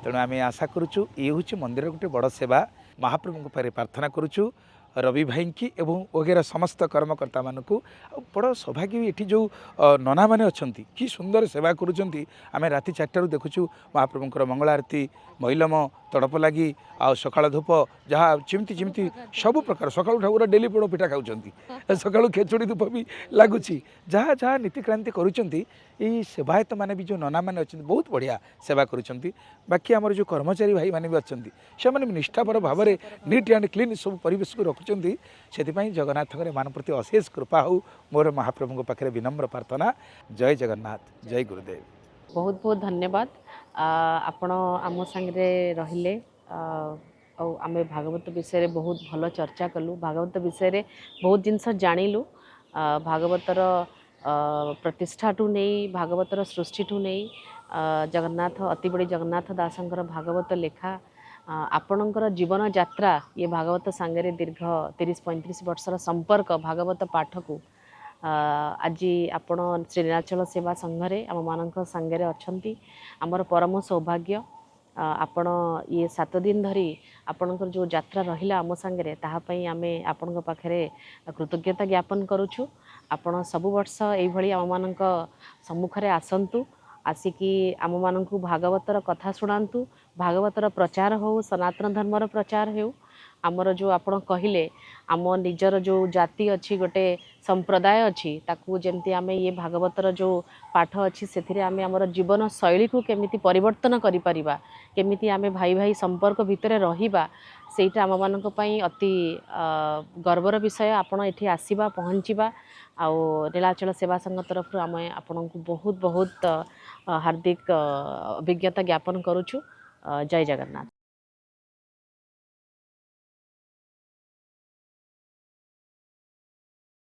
ତେଣୁ ଆମେ ଆଶା କରୁଛୁ, ଇଏ ହେଉଛି ମନ୍ଦିରର ଗୋଟେ ବଡ଼ ସେବା। ମହାପ୍ରଭୁଙ୍କ ପାଖରେ ପ୍ରାର୍ଥନା କରୁଛୁ ରବି ଭାଇଙ୍କି ଏବଂ ବଗେରା ସମସ୍ତ କର୍ମକର୍ତ୍ତାମାନଙ୍କୁ। ଆଉ ବଡ଼ ସୌଭାଗ୍ୟ ବି, ଏଠି ଯେଉଁ ନନାମାନେ ଅଛନ୍ତି, କି ସୁନ୍ଦର ସେବା କରୁଛନ୍ତି। ଆମେ ରାତି 4ଟାରୁ ଦେଖୁଛୁ ମହାପ୍ରଭୁଙ୍କର ମଙ୍ଗଳ ଆରତୀ, ମଇଲମ, ତଡ଼ପ ଲାଗି ଆଉ ସକାଳ ଧୂପ, ଯାହା ଯେମିତି ଯେମିତି ସବୁ ପ୍ରକାର। ସକାଳୁ ଠାକୁର ଡେଲି ପୋଡ଼ ପିଠା ଖାଉଛନ୍ତି, ସକାଳୁ ଖେଚୁଡ଼ି ଧୂପ ବି ଲାଗୁଛି। ଯାହା ଯାହା ନୀତିକ୍ରାନ୍ତି କରୁଛନ୍ତି, ଏଇ ସେବାୟତମାନେ ବି, ଯେଉଁ ନନାମାନେ ଅଛନ୍ତି, ବହୁତ ବଢ଼ିଆ ସେବା କରୁଛନ୍ତି। ବାକି ଆମର ଯେଉଁ କର୍ମଚାରୀ ଭାଇମାନେ ବି ଅଛନ୍ତି, ସେମାନେ ବି ନିଷ୍ଠାପର ଭାବରେ ନିଟ୍ ଆଣ୍ଡ କ୍ଲିନ୍ ସବୁ ପରିବେଶକୁ ରଖୁଛନ୍ତି। ସେଥିପାଇଁ ଜଗନ୍ନାଥଙ୍କର ଏମାନଙ୍କ ପ୍ରତି ଅଶେଷ କୃପା ହେଉ, ମୋର ମହାପ୍ରଭୁଙ୍କ ପାଖରେ ବିନମ୍ର ପ୍ରାର୍ଥନା। ଜୟ ଜଗନ୍ନାଥ, ଜୟ ଗୁରୁଦେବ। ବହୁତ ବହୁତ ଧନ୍ୟବାଦ। ଆପଣ ଆମ ସାଙ୍ଗରେ ରହିଲେ। ଆଉ ଆମେ ଭାଗବତ ବିଷୟରେ ବହୁତ ଭଲ ଚର୍ଚ୍ଚା କଲୁ, ଭାଗବତ ବିଷୟରେ ବହୁତ ଜିନିଷ ଜାଣିଲୁ। ଭାଗବତର ପ୍ରତିଷ୍ଠାଠୁ ନେଇ, ଭାଗବତର ସୃଷ୍ଟିଠୁ ନେଇ, ଜଗନ୍ନାଥ ଅତିବଡ଼ି ଜଗନ୍ନାଥ ଦାସଙ୍କର ଭାଗବତ ଲେଖା, ଆପଣଙ୍କର ଜୀବନ ଯାତ୍ରା ଇଏ ଭାଗବତ ସାଙ୍ଗରେ ଦୀର୍ଘ 30-35 ବର୍ଷର ସମ୍ପର୍କ ଭାଗବତ ପାଠକୁ, ଆଜି ଆପଣ ଶ୍ରୀ ନୀଳାଚଳ ସେବା ସଂଘରେ ଆମମାନଙ୍କ ସାଙ୍ଗରେ ଅଛନ୍ତି, ଆମର ପରମ ସୌଭାଗ୍ୟ। ଆପଣ ଇଏ 7 ଦିନ ଧରି ଆପଣଙ୍କର ଯେଉଁ ଯାତ୍ରା ରହିଲା ଆମ ସାଙ୍ଗରେ, ତାହା ପାଇଁ ଆମେ ଆପଣଙ୍କ ପାଖରେ କୃତଜ୍ଞତା ଜ୍ଞାପନ କରୁଛୁ। ଆପଣ ସବୁ ବର୍ଷ ଏଇଭଳି ଆମମାନଙ୍କ ସମ୍ମୁଖରେ ଆସନ୍ତୁ, ଆସିକି ଆମମାନଙ୍କୁ ଭାଗବତର କଥା ଶୁଣାନ୍ତୁ। ଭାଗବତର ପ୍ରଚାର ହେଉ, ସନାତନ ଧର୍ମର ପ୍ରଚାର ହେଉ। ଆମର ଯେଉଁ ଆପଣ କହିଲେ, ଆମ ନିଜର ଯେଉଁ ଜାତି ଅଛି, ଗୋଟେ ସମ୍ପ୍ରଦାୟ ଅଛି, ତାକୁ ଯେମିତି ଆମେ ଇଏ ଭାଗବତର ଯେଉଁ ପାଠ ଅଛି ସେଥିରେ ଆମେ ଆମର ଜୀବନ ଶୈଳୀକୁ କେମିତି ପରିବର୍ତ୍ତନ କରିପାରିବା, କେମିତି ଆମେ ଭାଇ ଭାଇ ସମ୍ପର୍କ ଭିତରେ ରହିବା, ସେଇଟା ଆମମାନଙ୍କ ପାଇଁ ଅତି ଗର୍ବର ବିଷୟ। ଆପଣ ଏଠି ଆସିବା, ପହଞ୍ଚିବା, ଆଉ ନୀଳାଚଳ ସେବା ସଂଘ ତରଫରୁ ଆମେ ଆପଣଙ୍କୁ ବହୁତ ବହୁତ ହାର୍ଦ୍ଦିକ ଅଭିଜ୍ଞତା ଜ୍ଞାପନ କରୁଛୁ। ଜୟ ଜଗନ୍ନାଥ।